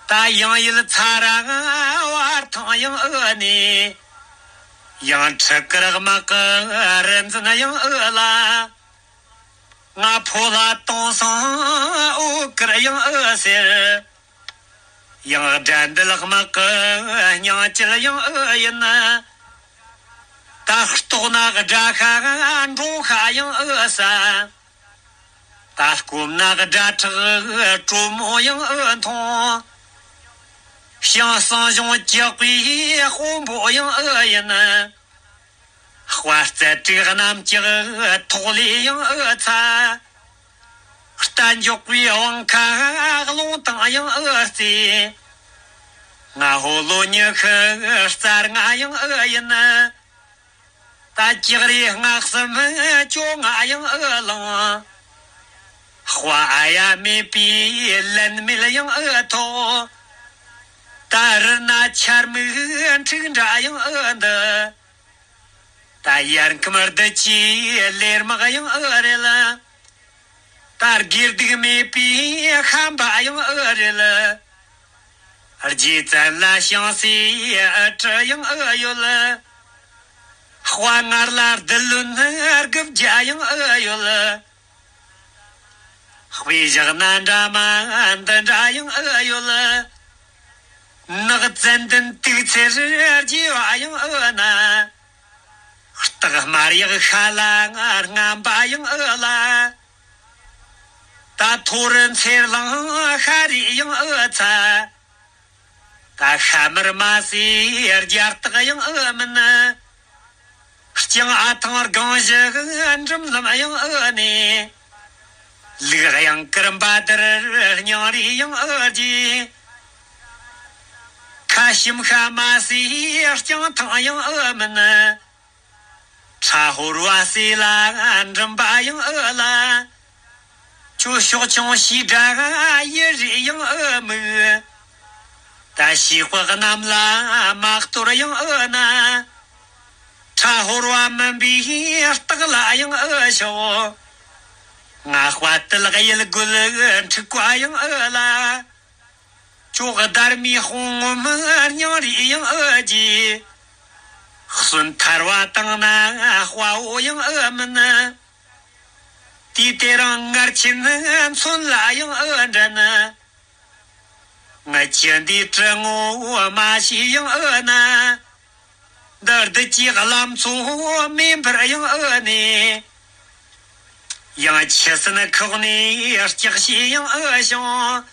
ད་ཡང་ཡུལ་ཚ་ར་བར་ཐང་ཡང་ཨ་ནི། ཡང་ཁྲི་ཀར་དམག་གི་རི་འཛིན་ཡང་ཨ་ལ། ང་ཕོ་ལྷ་དུང་སྲུང་ཨོ་ཀར་ཡང་ཨ་ཟེར། ཡང་དགྲ་འདུལ་དམག་གི་སྙིང་བཅུད་ཡང་ཨ་ཡིན། ད་ལྟོགས་ན་དགྲ་ཤ་འབྲོང་ཤ་ཡང་ཨ་ཟ། ད་སྐོམ་ན་དགྲ་ཁྲག་དྲོན་མོ་ཡང་ཨ་འཐུང་། བྱང་སྲང་གཞུང་བཅག་པའི་དཔོན་པོ་ཡང་ཨ་ཡིན། དཔའ་རྩལ་དྲུག་གནམ་ལྕགས་ཐོག་ལས་ཡང་ཨ་ཚ། རྟ་མགྱོགས་པའི་དབང་ཁ་རླུང་དང་ཡང་ཨ་རྩེ། ང་ཧོ་ལོ་ཉི་ཤུ་རྩ་ལྔ་ཡང་ཨ་ཡིན། ད་ལྕགས་རི་སྔགས་གསུམ་བཅོ་ལྔ་ཡང་ཨ་ལང་། དཔའ་ཨ་ཡ་མེད་པའི་ལན་མེད་ཡང་ཨ་ཐོག་ད་རི་ན་ཆར་མིག་འཁྲིག་འདྲ་ཡང་ཨ་འདི། ད་ཡར་ཁམས་རྡུལ་གྱི་ལེར་མག་ཡང་ཨ་རེད། ད་དགེ་སྡིག་མེད་པའི་ཤམ་པ་ཡང་ཨ་རེད། རྗེ་བཙན་ལ་བྱང་སའི་ཨ་གྲུ་ཡང་ཨ་ཡོད། དཔའ་ངར་ལ་རྡུལ་བློན་དགུ་བརྒྱ་ཡང་ཨ་ཡོད། དཔེ་བཞག་ན་འདྲ་མ་འདི་འདྲ་ཡང་ཨ་ཡོད། ནགས་ཙན་དན་དུག་ཚེར་རྒྱས་པ་ཡང་ཨ་ན། སྟག་དམར་ཡག་ཤ་ལ་རྔམ་པ་ཡང་ཨ་ལ། ད་ཐོ་རི་མཚེར་གླང་ཤ་རི་ཡང་ཨ་ཚ། ད་ཤ་མར་མ་སའི་རྒྱ་སྟག་ཡང་ཨ་མིན། སྤྱང་ཨ་ཐང་སྒང་བཞི་འགྲིམ་ལམ་ཡང་ཨ་ནི། ལུག་གཡང་དཀར་འབའ་དར་སྙིང་རུས་ཡང་ཨ་རྒྱས། ཁ་ཞིམ་ཤ་མ་སའི་སྤྱང་ཐང་ཡང་ཨ་མིན། ཁྲ་ཧོར་བ་སེ་ལ་འགྲིམ་པ་ཡང་ཨ་ལ། ཁྱོད་ཕྱོགས་ཆུང་ཞིག་དགྲ་ཡི་རིགས་ཡང་ཨ་མིག་ད་ཤིག་པ་གནམ་ལ་མ་གཏོར་ཡང་ཨ་ན། ཁྲ་ཧོར་བ་མིན་པའི་སྟག་ལ་ཡང་ཨ་ཤོག་ང་དཔའ་དུལ་གཡུལ་རྒོལ་འཁྲུག་པ་ཡང་ཨེ་ལ། ཅོག་སྡར་མའི་དཔུང་ངོམ་སྙིང་རུས་ཡང་ཨེ་རྒྱས། གསོན་ཐར་བ་བཏང་ན་དཔའ་བོ་ཡང་ཨེ་མིན། དུས་དེ་རིང་ངར་ཆེན་མཚོན་ལ་ཡང་ཨེ་འགྲན། ངའི་ཁྱི་འདིའི་གྲི་ངོ་མ་ཤེས་ཡང་ཨེ་ན། འདི་བདུད་ཀྱི་བླ་མཚོ་མེ་འབར་ཡང་ཨེ་ནས། ཡང་ཆུ་སྲིན་ཁོག་ནས་ལྕགས་ཤེས་ཡང་ཨེ་བྱུང་།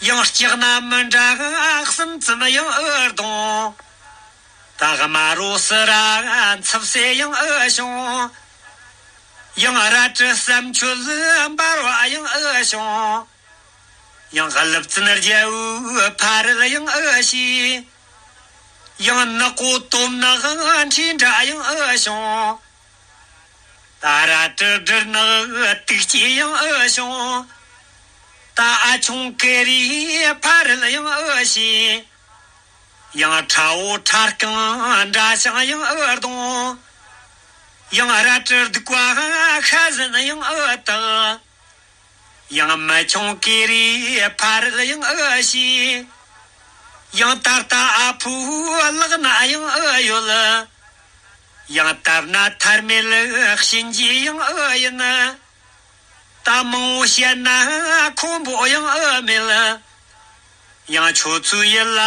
ཡང་ལྕགས་སྣ་མི་འདྲ་གསུམ་ཙམ་ཡང་ཨེ་གདོང་། ད་དམར་རོ་སི་ར་འཚུབ་སེ་ཡང་ཨེ་བྱུང་། ཡང་རལ་གྲི་བསམ་ཆོད་འབར་བ་ཡང་ཨེ་བྱུང་། ཡང་ཀླུ་བཙན་རྒྱལ་པོའི་ཕ་རོལ་ཡང་ཨེ་ཤེས། ཡང་ནག་པོ་དོམ་ནག་འཁྲིས་འདྲ་ཡང་ཨེ་བྱུང་། ད་རལ་གྲི་སྦྲུལ་ནག་དུག་སྐྱེས་ཡང་ཨེ་བྱུང་། ད་ཨ་ཆུང་ཀེ་རིའི་ཕ་རོལ་ཡང་ཨེ་ཤེས། ཡང་ཁྲ་བོ་ཁྲ་རྐང་འདྲ་ཞིང་ཡང་ཨེ་གདོང་། ཡང་རལ་གྲི་སྡུག་པ་ཤ་ཟན་ཡང་ཨེ་བཏགས། ཡང་མི་ཆུང་ཀེ་རིའི་ཕ་རོལ་ཡང་ཨེ་ཤེས། ཡང་ད་ལྟ་ཨ་ཕོའི་ལག་ན་ཡང་ཨེ་ཡོད། ཡང་བཏབ་ན་ཐར་མེད་གཤིན་རྗེ་ཡང་ཨེ་ཡིན། ད་མང་བོ་བཤད་ན་ཁོམ་པོ་ཡང་ཨེ་མེད། ཡང་ཁྱོད་ཚོའི་ཡིད་ལ་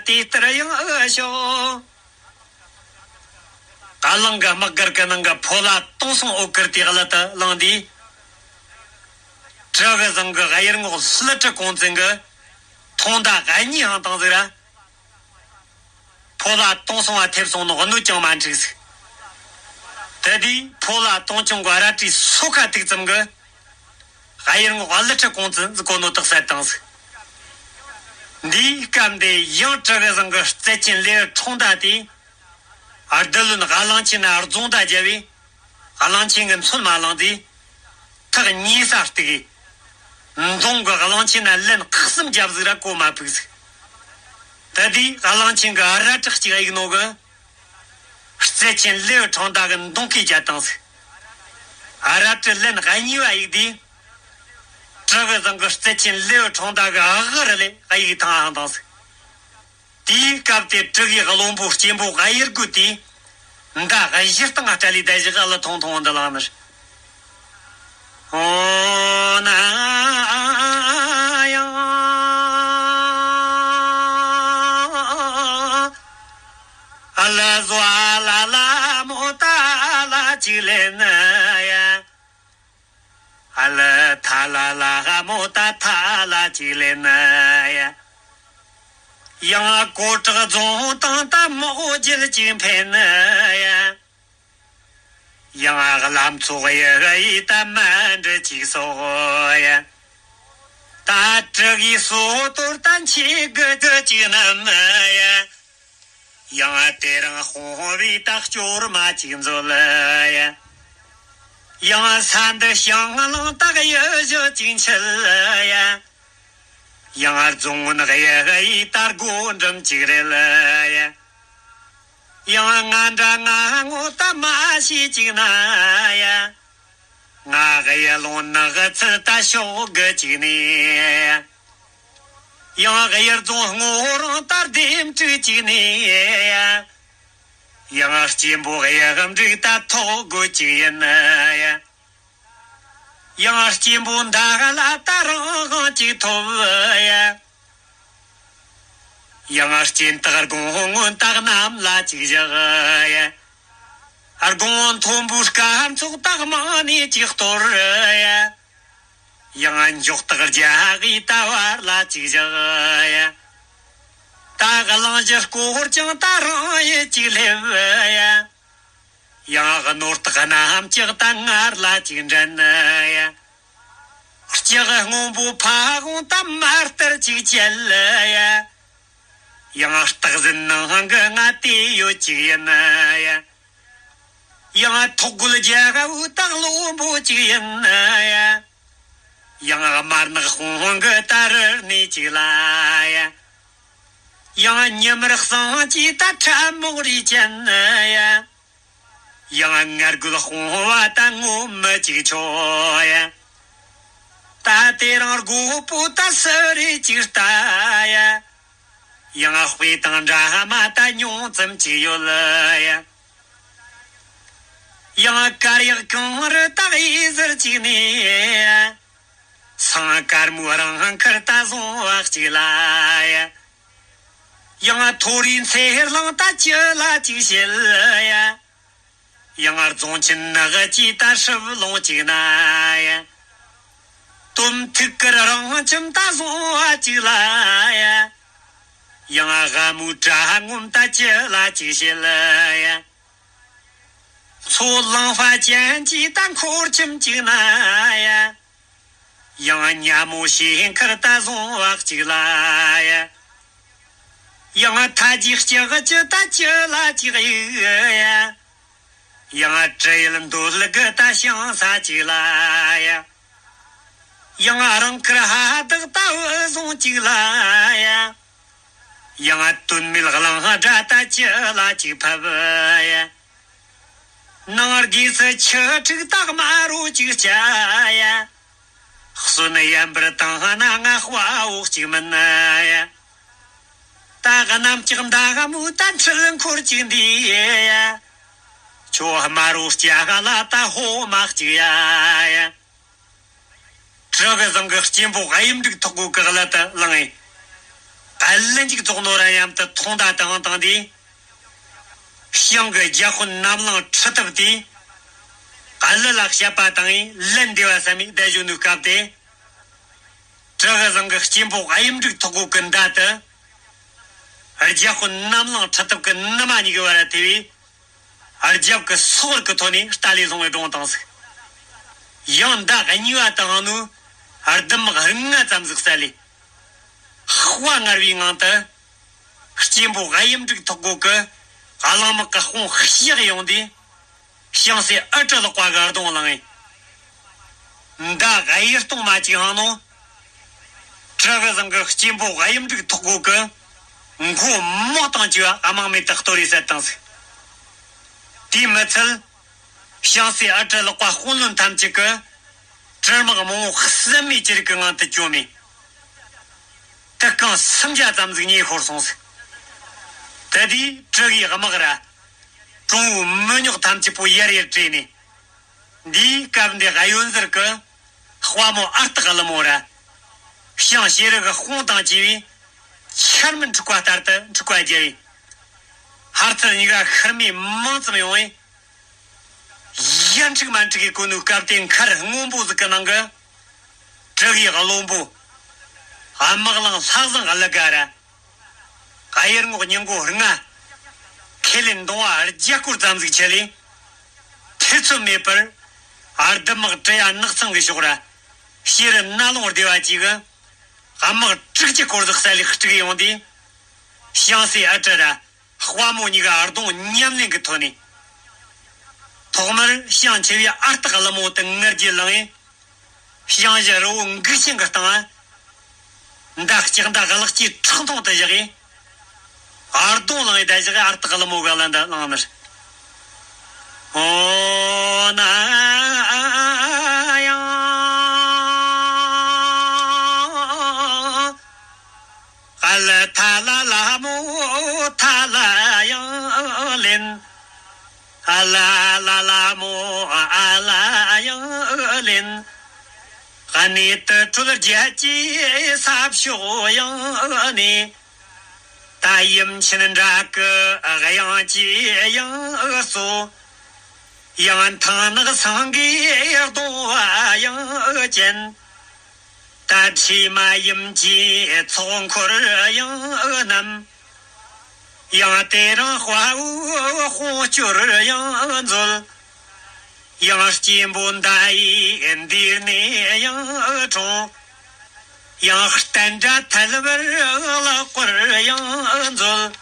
དེ་ལྟར་ཡང་ཨེ་ཤོག། ཀ་ལང་གི་དམག་སྒར་གྱི་ནང་གི་ཕོ་ལྷ་སྟོང་སྲུང་འོག་གར་དེ་གླུ་དེ་བླངས་དུས། གྲི་གུ་བཟང་གི་གཡུ་རྔོག་ཀླུ་ཁྲི་གོང་བཙུན་གྱིས་ཐོང་མདའ་གཉིས་འཕངས་བཏང་ཟིག་ར། ཕོ་ལྷ་སྟོང་སྲུང་བ་ཐེབས་སོང་ནོ་གནོད་ཀྱང་མ་འཁྲིག་ཟིག། དེ་དུས་ཕོ་ལྷ་སྟོང་སྲུང་གི་རལ་གྲིའི་སོ་ཁ་ཐུག་ཙམ་གྱིས། གཡུ་རྔོག་ཀླུ་ཁྲི་གོང་བཙུན་ཟིག་གོ་ནོ་དག་བསད་བཏང་ཟིག། འདིའི་སྐབས་འདི་ཡང་གྲི་གུ་བཟང་གི་རྩལ་ཅན་ལེའུ་འཕྲོང་མདའ་དེས། བདུད་བློན་གླང་ཆེན་ན་རྫོང་མདའ་བརྒྱབ་པས། གླང་ཆེན་གྱིས་མཚོན་མ་བླངས་ཏེ། ཐག་ཉེ་ས་གཏུགས། མདུང་གིས་གླང་ཆེན་ན་ལན་ཁག་གསུམ་བརྒྱབ་ཟིག་ར་གོ་མ་ཕུག་ཟིག། དེ་དུས་གླང་ཆེན་གྱིས་རལ་གྲི་གཅིག་གཡུགས་ནོ་གིས། རྩལ་ཆེན་ལེའུ་འཕྲོང་མདའ་གི་མདུང་ཁས་བཅད་བཏང་ཟིག། རལ་གྲི་ལན་གཉིས་པ་གཡུགས་དུས། གྲི་གུ་བཟང་གི་རྩལ་ཆེན་ལེའུ་འཕྲོང་མདའ་གི་ཨ་ག་རུ་ལས་གཡུགས་ཐང་ཨང་བཏང་ཟིག། དེའི་སྐབས་དེ་གྲི་གུའི་བློན་པོ་སྐྱེན་པོ་གཡུ་རྒོད་དེས། མདའ་གཞུ་སྟེང་སྤྲད་ལས་བསྡད་བཞག་ཀླུ་ཐུང་ཐུང་འདི་ལངས་ནས། ཨོ་ན་ཡང་། ཨ་ལ་བཟོ་ཨ་ལ་ལ་མོ་ཏ་ལ་ཅིག་ལེན་ཡ། ཨ་ལ་ཐ་ལ་ལ་མོ་ཏ་ཐ་ལ་ཅིག་ལེན་ཡ། ཡང་གོ་དྲག་རྫོང་དང་ད་མོག་རྒྱལ་ཅིག་འཕེན་ཡ། ཡང་བླ་མཚོ་ཡི་ཡི་ད་མ་འདྲི་ཅིག་སོག་ཡ། ད་དྲི་གི་སོ་དོར་ད་མཆེད་གི་དུ་ཅིག་བསྣམས་ཡ། ཡང་དེ་རིང་དཔུང་པའི་ད་སྐྱོར་མ་ཅིག་མཛོད་ཡ། ཡང་ས་འདི་ཞིང་གླང་ད་གཡུ་བཞི་ཅིག་འཁྱིལ་ཡ། ཡང་རྫོང་སྔོན་གཡུ་གཡུ་ད་སྒོ་འགྲམ་ཅིག་རེད་ཡ། ཡང་ང་འདྲ་ང་ངོ་ད་མ་ཤེས་ཅིག་ན་ཡ། ང་གཡུ་ལུང་ནགས་ཚལ་ད་ཕྱོགས་གི་ཅིག་ནས། ཡང་གཡུ་རྫོང་སྔོ་རང་ད་ལྡེམ་དྲུག་ཅིག་ནས། ཡང་སྐྱེན་པོ་གཡུ་འབྲུག་ད་ཐོག་དགོ་ཅིག་ཡིན། ཡང་སྐྱེན་པོ་མདའ་ལ་ད་རང་དབང་ཅིག་ཐོབ། ཡང་སྐྱེན་སྟག་དགུང་སྔོན་ད་གནམ་ལ་ཅིག་བཞག། དགུང་མཐོན་པོའི་སྐར་ཚོགས་ད་དམག་ནས་ཅིག་གཏོར། ཡང་མགྱོགས་སྟག་རྒྱ་གི་ད་བར་ལ་ཅིག་བཞག། ད་གླང་བཞི་སྐོར་ཀྱང་ད་རང་ཡུལ་ཅིག་སླེབས། ཡང་ནོར་སྟག་གནམ་ལྕགས་ད་སྔར་ལ་ཅིག་འདྲེན། ལྕགས་སྔོན་པོ་ཕ་བོང་ད་མ་ལྟར་ཅིག་བཅད། ཡང་སྟག་ཟིན་ནང་གི་ང་དེ་ཡོད་ཅིག་ཡིན། ཡང་ཐོག་རྒོད་རྒྱལ་བུ་ད་བློན་པོ་ཅིག་ཡིན། ཡང་དམར་ནག་དཔུང་གི་ད་རུ་གནས་ཅིག་ལ། ཡང་ཉི་མར་གསང་གི་ད་ཁྲབ་རྨོག་རིས་ཅན། ཡང་ང་རྒོད་སྤོང་བ་ད་ངོ་མི་གཅིག་ཆོ་ཡ། ད་དེ་རིང་རྒོད་པོ་ད་སུ་རེད་ཅིག་ལྟ་ཡ། ཡང་དཔེ་དང་འདྲ་མ་ད་ཉུང་ཙམ་ཅིག་ཡོད་ལ་ཡ། ཡང་དཀར་ཡག་གངས་རི་དག་ཡིད་ཟེར་ཅིག་ནས། སང་དཀར་མོའི་རང་ཁར་ད་བཟུང་བ་གཅིག་ལ་ཡ། ཡང་མཐོ་རིས་ཚེ་རླངས་ད་ཅི་ལ་ཅིག་བྱེད་ཡ། ཡང་རྫོང་ཆེན་ནགས་ཀྱི་ད་སྲིབ་ལུང་ཅིག་ན་ཡ། དོམ་ཐིག་གི་རང་ཁྱིམ་ད་བཟུང་བ་གཅིག་ལ་ཡ། ཡང་སྒ་མོའི་གྲྭ་ངོམ་ད་ཅི་ལ་ཅིག་བྱེད་ཡ། མཚོ་གླིང་ཕ་ཅན་གྱི་ད་འཁོར་ཁྱིམ་གཅིག་ན་ཡ། ཡང་ཉ་མོ་ཞེས་ཁར་ད་བཟུང་བ་གཅིག་ལ་ཡ། ཡང་ཐ་ཇིག་ལྕགས་ཀྱི་ད་ཅི་ལ་ཅིག་ཡུག་ཡ། ཡང་དྲི་ཡུལ་འདོད་ལུག་གི་ད་ཤིང་ས་གཅིག་ལ་ཡ། ཡང་རང་ཁར་ཧ་བདག་ད་འུ་བཟུང་གཅིག་ལ་ཡ། ཡང་དོན་མེད་གླང་སྒྲ་ད་ཅི་ལ་ཅིག་ཕབ་ཡ། ནང་སྒོས་སུ་ཆུ་ཕྲུག་ད་དམར་རོ་ཅིག་བྱ་ཡ། གསོན་ཡན་པར་བཏང་ན་ང་དཔའ་བོ་གཅིག་མིན་ཡ། ད་གནམ་ལྕགས་མདའ་མོ་ད་འཁྲིལ་འཁོར་གཅིག་འདི་ཡ། ཁྱོད་དམར་རོ་སྐྱ་ལ་ད་ཧོ་མ་གཅིག་ཡ་ཡ། གྲི་གུ་བཟང་གི་སྐྱེན་པོ་གཡུ་འབྲུག་ཐོག་གོ་གི་གླུ་དེ་བླངས་ཡིན། གླུ་མཇུག་རྫོགས་ནོ་ར་མཉམ་དུ་ཐོང་མདའ་དང་བཏང་དུས། ཞང་གི་རྒྱ་དཔོན་གནམ་གླིང་ཁྲི་ཐབས་དེས། གླུ་ལ་བཤད་པ་བཏང་ཡིན་ལན་འདེབས་པ་བསམ་ཡིན་བསྡད་བཞོན་ནུ་སྐབས་དེ། གྲི་གུ་བཟང་གི་སྐྱེན་པོ་གཡུ་འབྲུག་ཐོག་གོ་གི་མདའ་དེ། རྒྱ་དཔོན་གནམ་གླིང་ཁྲི་ཐབས་ཀྱི་ནུ་མ་གཉིས་ཀྱི་བར་ཐེ་བས། རྒྱབ་ཀྱི་སོར་གྱི་ཐོག་ནས་རྟ་ལས་ལྷུང་བའི་སྒྲུང་དང་ཟིག་ཡང་མདའ་གཉིས་པ་དང་ནུ་ཨར་འདམ་མག་རིང་ང་ཙམ་ཟིག་བསལ་ལས། དཔའ་ངར་བའི་ངང་དུ། སྐྱེན་པོ་གཡུ་འབྲུག་ཐོག་གོ་གི་གླང་དམག་གི་དཔུང་གཤེགས་ཡོང་དུས། ཞང་སྲས་ཨ་ཏྲི་ལག་པ་གི་ཨར་གདོང་བླངས་ཡིན། མདའ་གཡུ་སྟོང་མ་གཅིག་ཧང་ནོ། གྲི་གུ་བཟང་གི་སྐྱེན་པོ་གཡུ་འབྲུག་ཐོག་གོ་གི་མགོ་མོག་དང་བཅས་པ་དམག་མེད་དུ་གཏོར་རེ་བསད་བཏང་ཟིག་དེས་མི་ཚད། ཞང་སྲས་ཨ་ཏྲི་ལག་པ་དཔོན་བློན་ཐམས་ཅད་ཀྱི་གྲི་དམག་མང་བོ་བསམ་མེད་ཅི་རིགས་ཀྱི་ངང་དུ་བཅོམ་མེ། དུ་རྐང་སུམ་བརྒྱ་ཙམ་ཟིག་ཉེ་ཤོར་སོང་ཟིག་དེ་དུས་གྲི་གུའི་དམག་ར། གྲོང་བུའི་མི་ཉོག་ཐམས་ཅད་པོ་ཡར་ཡར་བྲོས་ནས། འདིའི་སྐབས་འདི་གཡོན་ཟུར་གྱི་དཔའ་མོ་ཨ་སྟག་ཀླུ་མོ་ར། ཞང་ཤེས་རིག་གི་དཔུང་དང་བཅས་པས་ཆར་མི་འཁྲིག་པ་ལྟར་དུ་འཁྲིག་པ་རྒྱབ་ཡིན། ཧར་ཚུར་གཉིས་ཀ་ཤུར་མའི་མང་ཙམ་ཡོང་བས། ཡར་འཁྲིག་མར་འཁྲིག་གི་གོ་ནུ་སྐབས་དེ་མཁར་སྔོན་པོ་ཟིག་གི་ནང་གི་གྲི་གུའི་བློན་པོ། དམག་གླང་ལྷ་བཟང་གླུ་དགའ་ར། གཡུ་རྔོག་སྙིང་མགོ་ལྔ། ཁས་ལེན་གདོང་བ་རྒྱ་སྐོར་ཙམ་ཟིག་ཆད་ལས། ཐེ་ཚོམ་མེད་པར། ཨར་འདམ་དམག་གྲི་ཡ་ནགས་ཚང་གི་ཕྱོགས་ར། ཤེས་རི་ན་ལུང་སྡེ་བ་གཅིག་གི་དམག་དྲུག་ཅུ་སྐོར་ཟིག་བསལ་ལས་དཀྲུགས་ཡོང་དུས། ཞང་སྲས་ཨ་ཏྲི་ར་དཔའ་མོ་གཉིས་ཀ་ཨར་གདོང་ཉམས་ལེན་གྱི་ཐོག་ནས། ཐོག་མར་ཞང་ཆེ་བའི་ཨ་སྟག་ཀླུ་མོ་དེ་ངར་གྱིས་བླངས། ཞང་ཞི་རི་བོ་འགུགས་ཆེན་གྱི་སྟེང་། མདའ་ལྕགས་མདའ་གླག་སྐྱེས་ཁྲག་འཐུང་དུ་བཞག་ཡིན། ཨར་གདོང་བླངས་ཡི་ད་བཞག་ཨར་སྟག་ཀླུ་མོ་ག་ལ་འདི་བླངས་ནི། ཨོ་ན་ཡང་། ཨ་ལ་ཐ་ལ་ལ་མོ་ཐ་ལ་ཡང་ལེན། ཨ་ལ་ལ་ལ་མོ་ཨ་ལ་ཡང་ལེན། གནས་དུ་གྲོལ་རྒྱལ་གྱི་ས་ཕྱོགས་ཡང་ནས། ད་ཡུམ་ཆེན་འདྲ་གི་དབྱངས་ཀྱི་ཡང་གསོ། ཡང་ཐང་ནག་སེང་གེའི་གདོང་བ་ཡང་ཅན། ད་ཁྲི་མ་ཡུམ་གྱི་ཚོགས་འཁོར་ཡང་རྣམས། ཡང་དེ་རིང་དཔའ་བོའི་དཔུང་སྐྱོར་ཡང་མཛོད། ཡང་སྐྱེན་པོ་མདའ་ཡི་མདུན་ནས་ཡང་འཁྲུངས། ཡང་བསྟན་དགྲ་ཐལ་བར་ལག་པར་ཡང་མཛོད།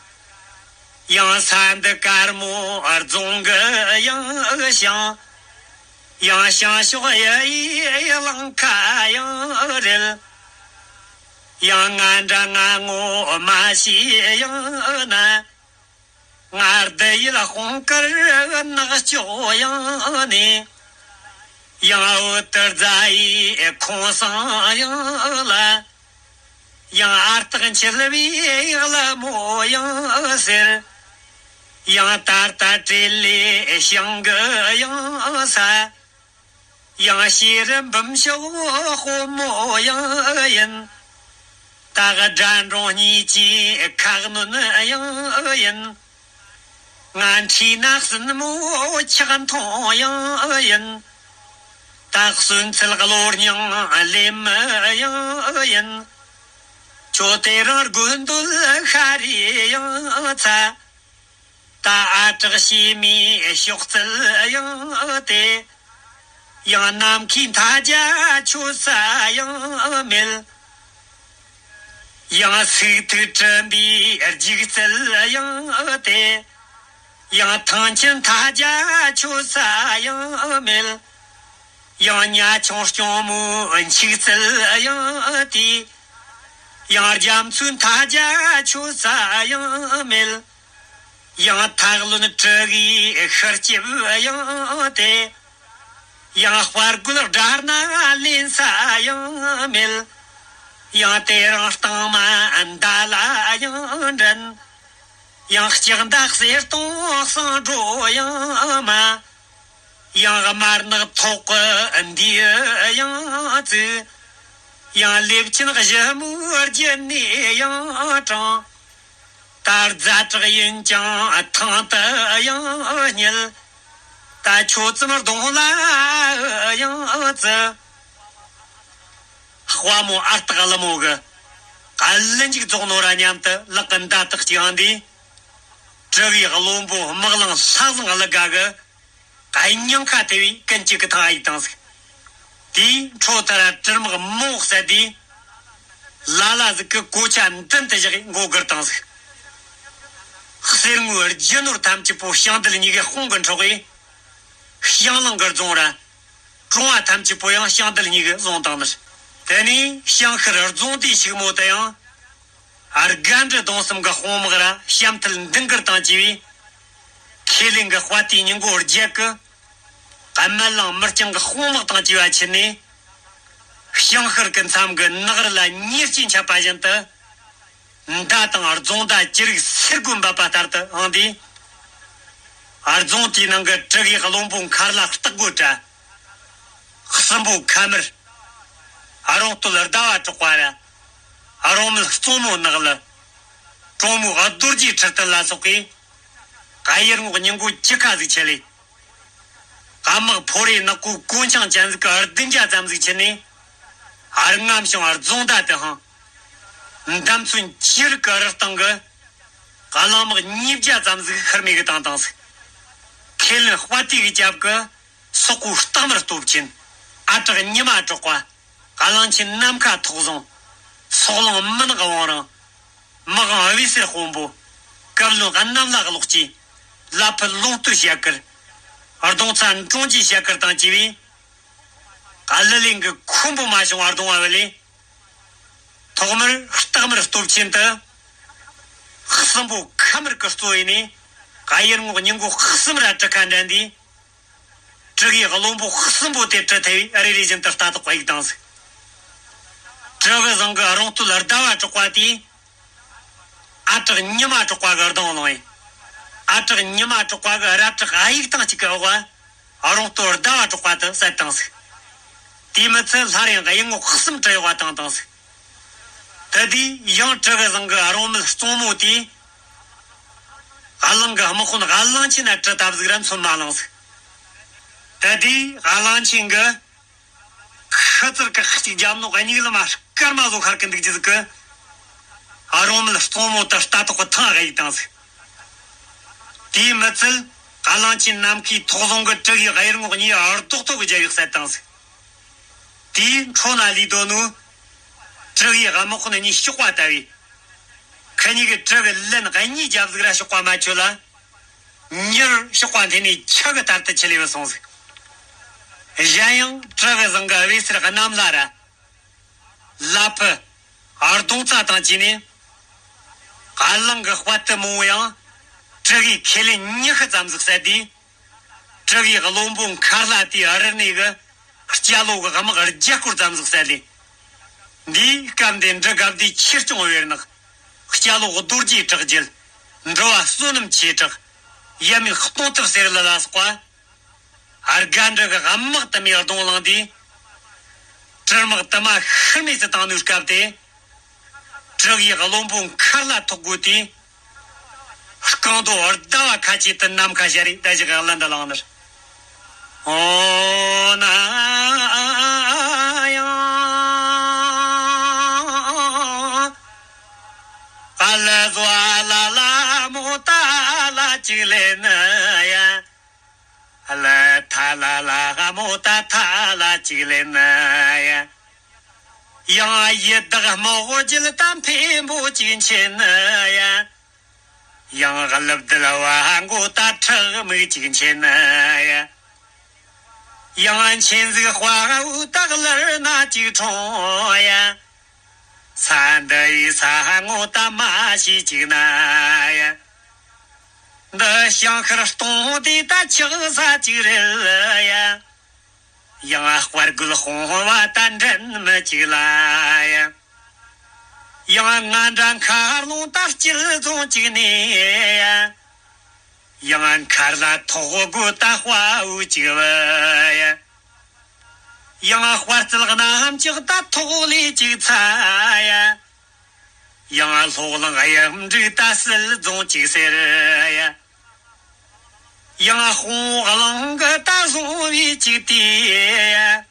ཡང་ས་འདི་དཀར་མོ་རྫོང་གི་ཡང་ཞིང་། ཡང་བྱང་ཕྱོགས་གཡུ་ཡི་ལང་ཁ་ཡང་རེད། ཡང་ང་འདྲ་ང་ངོ་མ་ཤེས་ཡང་ན། མངའ་བདག་ཡུལ་དཔུང་དཀར་ནག་ཕྱོགས་ཡངས་ནས། ཡང་འོད་དུ་རྫ་ཡི་ཁོང་སང་ཡངས་ལ། ཡང་ཨ་སྟག་འཁྱིལ་བའི་ལ་མོ་ཡང་ཟེར། ཡང་ད་ལྟ་བྲེལ་ལེ་ཞིང་གི་ཡང་ས། ཡང་ཤེས་རབ་འབུམ་ཤོག་དཔོན་མོ་ཡང་ཡིན། ད་ག་དགྲ་འབྲོང་གཉིས་ཀྱི་ཁ་གནོན་ཡང་ཡིན། ང་འཁྲིས་ན་སྲིན་མོ་ཆག་འཐུང་ཡང་ཡིན། ད་གསོན་ཚུལ་གློ་སྙིང་ལེན་མི་ཡང་ཡིན། ཁྱོད་དེ་རིང་དགོས་འདོད་ཤ་རེ་ཡང་ཚ། ད་ཨ་གྲགས་ཤེས་མའི་ཤོག་རྩལ་ཡང་དེ། ཡང་ནམ་མཁའི་མཐའ་རྒྱ་ཆོད་ས་ཡང་མེད། ཡང་སུག་ཐུག་གྲིམ་པའི་རྒྱུག་རྩལ་ཡང་དེ། ཡང་ཐང་ཆེན་མཐའ་རྒྱ་ཆོད་ས་ཡང་མེད། ཡང་ཉ་ཆུང་སྐྱོང་མོའི་འཆིག་རྩལ་ཡང་དེ། ཡང་རྒྱ་མཚོའི་མཐའ་རྒྱ་ཆོད་ས་ཡང་མེད། ཡང་ཐག་ལོན་དྲུ་གིས་ཤར་སྐྱིབས་ཡང་དེ། ཡང་དཔའ་རྒོད་དགྲ་སྣ་ལེན་ས་ཡང་མེད། ཡང་དེ་རིང་སྟེང་མ་མདའ་ལ་ཡང་འགྲན། ཡང་ལྕགས་མདའ་གསེར་སྟོང་གསང་སྒྲོ་ཡང་མ། ཡང་དམར་ནག་ཐོག་གི་འདིའི་ཡང་བཙུགས། ཡང་ལེབ་ཆེན་གཞི་མོའི་རྒྱུད་ནས་ཡང་དྲངས། ད་རྫ་དྲག་ཡིན་ཀྱང་ཐང་དུ་ཡང་བསྙལ། ད་ཁྱོད་ཙམ་གདོང་ལ་ཡང་བཙུགས། དཔའ་མོ་ཨ་སྟག་ཀླུ་མོ་གི་ཀ་ལི་འཇིག་རྫོགས་ནོ་ར་མཉམ་དུ་ལག་གི་མདའ་དག་ཅིག་ཡང་འདི། གྲུ་གུའི་བློན་པོ་དམག་གླང་ལྷ་བཟང་ཀླུ་དགའ་གི་ཀའི་སྙིང་ཁ་ཐེ་བའི་ཀུན་གཅིག་གི་ཐང་ཨ་ཡིག་བཏང་ཟིག། དེའི་འཕྲོ་ལྟར་དྲིལ་དམག་མོ་བསད་དེ། ལ་ལ་ཟིག་གི་གོ་ཆ་མདུན་དུ་བཞག་གིས་མགོ་སྒུར་བཏང་ཟིག། གསེར་དངུལ་རྒྱུ་ནོར་ཐམས་ཅད་པོ་ཞིང་རྡུལ་གཉིས་ཀའི་དཔུང་གི་འཕྲོག་གིས། ཞིང་གླིང་གི་རྫོང་ར། གྲོང་བ་ཐམས་ཅད་པོ་ཡང་ཞིང་རྡུལ་གཉིས་ཀྱིས་བཟུང་བཏང་ནི། དེ་ནས་ཞིང་ཤར་རྫོང་དེའི་ཕྱུག་མོ་དུ་ཡང་། སྒ་འབྲུ་གདོང་གསུམ་གྱི་དཔུང་དམག་ར་བྱམས་ཐལ་མདུན་གུར་དང་བཅས་པའི། ཁས་ལེན་གྱི་དཔའ་རྟུལ་ཉིན་གོ་བརྒྱད་ཀྱི། དམར་གླིང་མི་རྐྱང་གི་དཔུང་དམག་དང་བཅས་པ་ཁྱེར་ནས། ཞིང་ཤར་གྱི་མཚམས་ཀྱི་ནགས་རི་ལ་ཉེར་སྐྱེས་འཆབ་པ་བཞིན་དུ། མདའ་དང་རྫོང་མདའ་ཅི་རིགས་སེར་སྒོ་འབབ་པ་ལྟར་དུ་འཕངས་ཏེ། རྫོང་དེའི་ནང་གི་གྲུ་གུའི་བློན་པོ་མཁར་ལ་སྟག་མགོ་དྲ། གསུམ་པོ་ཁ་མར། རོང་སྟོད་ཟླ་བ་གྲགས་པ་ར། རོང་མེད་གཙང་མོ་ནག་ལི། གྲོང་མོ་རྡོ་རྗེ་ཁྲི་སྟན་ལ་སོགས་ཀྱིས། གཡུ་རྔོག་ཉིན་གོ་བཅུ་ཁ་ཟིག་ཆད་ལེ། དམག་ཕོ་རེ་ནག་གོ་གོན་ཆང་ཅན་ཟིག་གི་བདུན་བརྒྱ་ཙམ་ཟིག་ཁྱེར་ནས། ཧར་རྔམ་ཞིང་རྫོང་མདའ་དེ་འཕངས། མདའ་མཚོན་ཅི་རིགས་ཀྱི་རི་སྟེང་གི། གླང་དམག་ཉིས་བརྒྱ་ཙམ་ཟིག་ཤུར་མེད་གི་བཏང་བཏང་ཟིག། ཁས་ལེན་དཔའ་རྟུལ་གི་རྒྱབ་ཀྱི་སོག་པོའི་སྟག་དམར་སྟོབས་ཆེན། ཨ་གྲགས་ཉི་མ་གྲགས་པ། གླང་ཆེན་ནམ་མཁའ་ཐོག་བཟང་། སོག་གླང་མི་ནག་བང་རིང་། མི་དབང་དབུས་གསེར་དཔོན་པོ། བཀའ་བློན་གནམ་ལ་གློག་སྐྱེས། ལ་ཕུ་ལུང་སྟོད་ཞལ་དཀར། གདོང་ཚ་འབྲོང་རྗེ་ཞལ་དཀར་དང་བཅས་པས། ཀླུ་ལེན་གྱི་ཁོམ་པོ་མ་བྱུང་བར་གདོང་བ་བུད་ལས། ཐོག་མར་སྟག་དམར་སྟོབས་ཆེན་དུ། གསུམ་པོ་ཁ་མར་གྱི་གཙོ་ཡིན་ནས། གཡུ་རྔོག་ཉིན་གོ་གསུམ་ར་གྲུ་ཁ་འགྲན་ཏེ། གྲུ་གུའི་བློན་པོ་གསུམ་པོ་དེ་གྲུ་ཐེ་བའི་རེ་རེ་བཞིན་དུ་ལྟ་རྟོག་པ་ཡིག་བཏང་ཟིག། གྲུ་གུ་བཟང་གི་རོང་སྟོད་ཟླ་བ་གྲགས་པ་དེས། ཨ་གྲགས་ཉི་མ་གྲགས་པ་གི་གདོང་བླངས་ཡིན། ཨ་གྲགས་ཉི་མ་གྲགས་པ་གི་རལ་གྲི་ཨ་ཡིག་བཏང་གཅིག་གི་འོག་ག་རོང་སྟོད་ཟླ་བ་གྲགས་པ་དེ་བསད་བཏང་ཟིག། དེའི་མི་ཚད་སླར་ཡང་གཡུ་རྔོག་གསུམ་གྲུ་གཡོག་བཏང་བཏང་ཟིག། ད་དེ་ཡང་གྲུ་གུ་བཟང་གི་རོང་མེད་གཙང་མོ་དེས། གླང་གི་དམག་དཔོན་གླང་ཆེན་ན་གྲི་བཏབ་ཟིག་ར་མཚོན་མ་བླངས་ཟིག། ད་དེ་གླང་ཆེན་གི། ཁུ་ཚུར་གི་གཅིག་རྒྱབ་ནོག་གཉིས་ལ་མ་སྐར་མ་བཟོ་ཤར་གི་འདུག་རྒྱུ་ཟིག་གི། ཨ་རོང་མེད་གཙང་མོ་དུ་ལྟ་རྟོག་གི་ཐང་ཨ་ཡིག་བཏང་ཟིག། དེའི་མི་ཚད་གླང་ཆེན་ནམ་མཁའི་ཐོག་བཟང་གི་གྲུ་གུའི་གཡུ་རྔོག་གཉིས་ཨ་རྡོག་ཐོག་གི་རྒྱབ་ཡིག་བསད་བཏང་ཟིག། དེའི་འཕྲོ་ན་ལུས་དོ་ནོ། གྲུ་གུའི་དམག་དཔོན་གཉིས་གཤོག་པ་ལྟ་བུའི། ཁ་གཉིས་ཀྱི་གྲུ་གུ་ལན་གཉིས་རྒྱབ་ཟིག་ར་གཤོག་པ་མ་ཆོད་ལ། མྱུར་གཤོག་པ་འཐེན་ནས་ཆུ་གི་ལྟར་དུ་ཆི་ལེ་བུད་སོང་ཟིག། གཞན་ཡང་གྲུ་གུ་བཟང་གི་དབུས་སེར་གནམ་ལ་ར། ལ་ཕུ། གདོང་རྩ་དང་བཅས་ནས། གླང་གི་དཔའ་རྟུལ་མང་བོ་ཡང་། དྲུ་གུའི་ཁས་ལེན་ཉི་ཤུ་ཙམ་ཟིག་བསད་དེ། དྲུ་གུའི་བློན་པོ་མཁར་ལྷ་དེའི་རུ་སྣེ་གི་སྐྱ་ལོ་གི་དམག་བརྒྱ་སྐོར་ཙམ་ཟིག་བསད་ལེ། འདིའི་སྐབས་འདི་འབྲི་དགའ་བདེ་ཆོས་སྐྱོང་བེར་ནག། སྐྱ་ལོ་རྡོ་རྗེ་གྲགས་རྒྱལ། འབྲི་བ་བསོད་ནམས་ཆོས་གྲགས། ཡབ་མེས་སྟོང་ཐུབ་ཟེར་ལ་ལ་སོགས་པ། དགའ་འབྲི་གི་དམག་དུ་མའི་གདོང་བླངས་ཏེ། གྲི་དམག་དུ་མ་ཤུལ་མེད་དུ་བཏང་ནུས་སྐབས་དེ། དྲུ་གུའི་བློན་པོ་མཁར་ལྷ་ཐོག་རྒོད་དེ། རྐང་རྡོ་ཟླ་བ་ཁ་ཆེ་དུ་ནམ་མཁའ་ཞལ་རས་ད་ཞིག་གླིང་དུ་ལངས་ནས། ཨོ་ན་ཡང་། ཨ་ལ་ཟོ་ཨ་ལ་ལ་མོ་ཏ་ལ་ཅིག་ལེ་ན་ཡ། ཨ་ལ་ཐ་ལ་ལ་མོ་ཏ་ཐ་ལ་ཅིག་ལེ་ན་ཡ། ཡང་ཡི་དྭགས་དམག་རྒྱུད་ད་འཕེན་པོ་ཅིག་མཁྱེན་ན་ཡ། ཡང་ཀླུ་བདུད་བ་མགོ་ད་ཁྲག་མིག་ཅིག་མཁྱེན་ན་ཡ། ཡང་མཁྱེན་གཟིག་དཔའ་བོ་ད་ལར་ན་ཅིག་ཁྲོང་ཡ། ས་འདི་ཡི་ས་ངོ་ད་མ་ཤི་ཅིག་ན་ཡ། འདི་ཞང་ཤར་སྟོང་དེ་ད་ཆགས་ས་ཅིག་རེད་ཡ། ཡང་དཔའ་རྒོད་དཔུང་བ་ད་འགྲན་མི་ཅིག་ལ་ཡ། ཡང་ང་འདྲ་མཁར་ལུང་ད་སྐྱིད་རྫོང་ཅིག་ནས་ཡ། ཡང་མཁར་ལ་ཐོག་རྒོད་ད་དཔའ་བོ་ཅིག་བ་ཡ། ཡང་དཔའ་རྩལ་རྣམ་དག་ད་ཐོག་ལས་ཅིག་ཚ་ཡ། ཡང་ལྷོ་གླིང་གཡུ་འབྲུག་ད་སིལ་རྫོང་ཅིག་ཟེར་ཡ། ཡང་དཔུང་གླང་གི་ད་བཟུང་བའི་ཅིག་དེ་ཡ།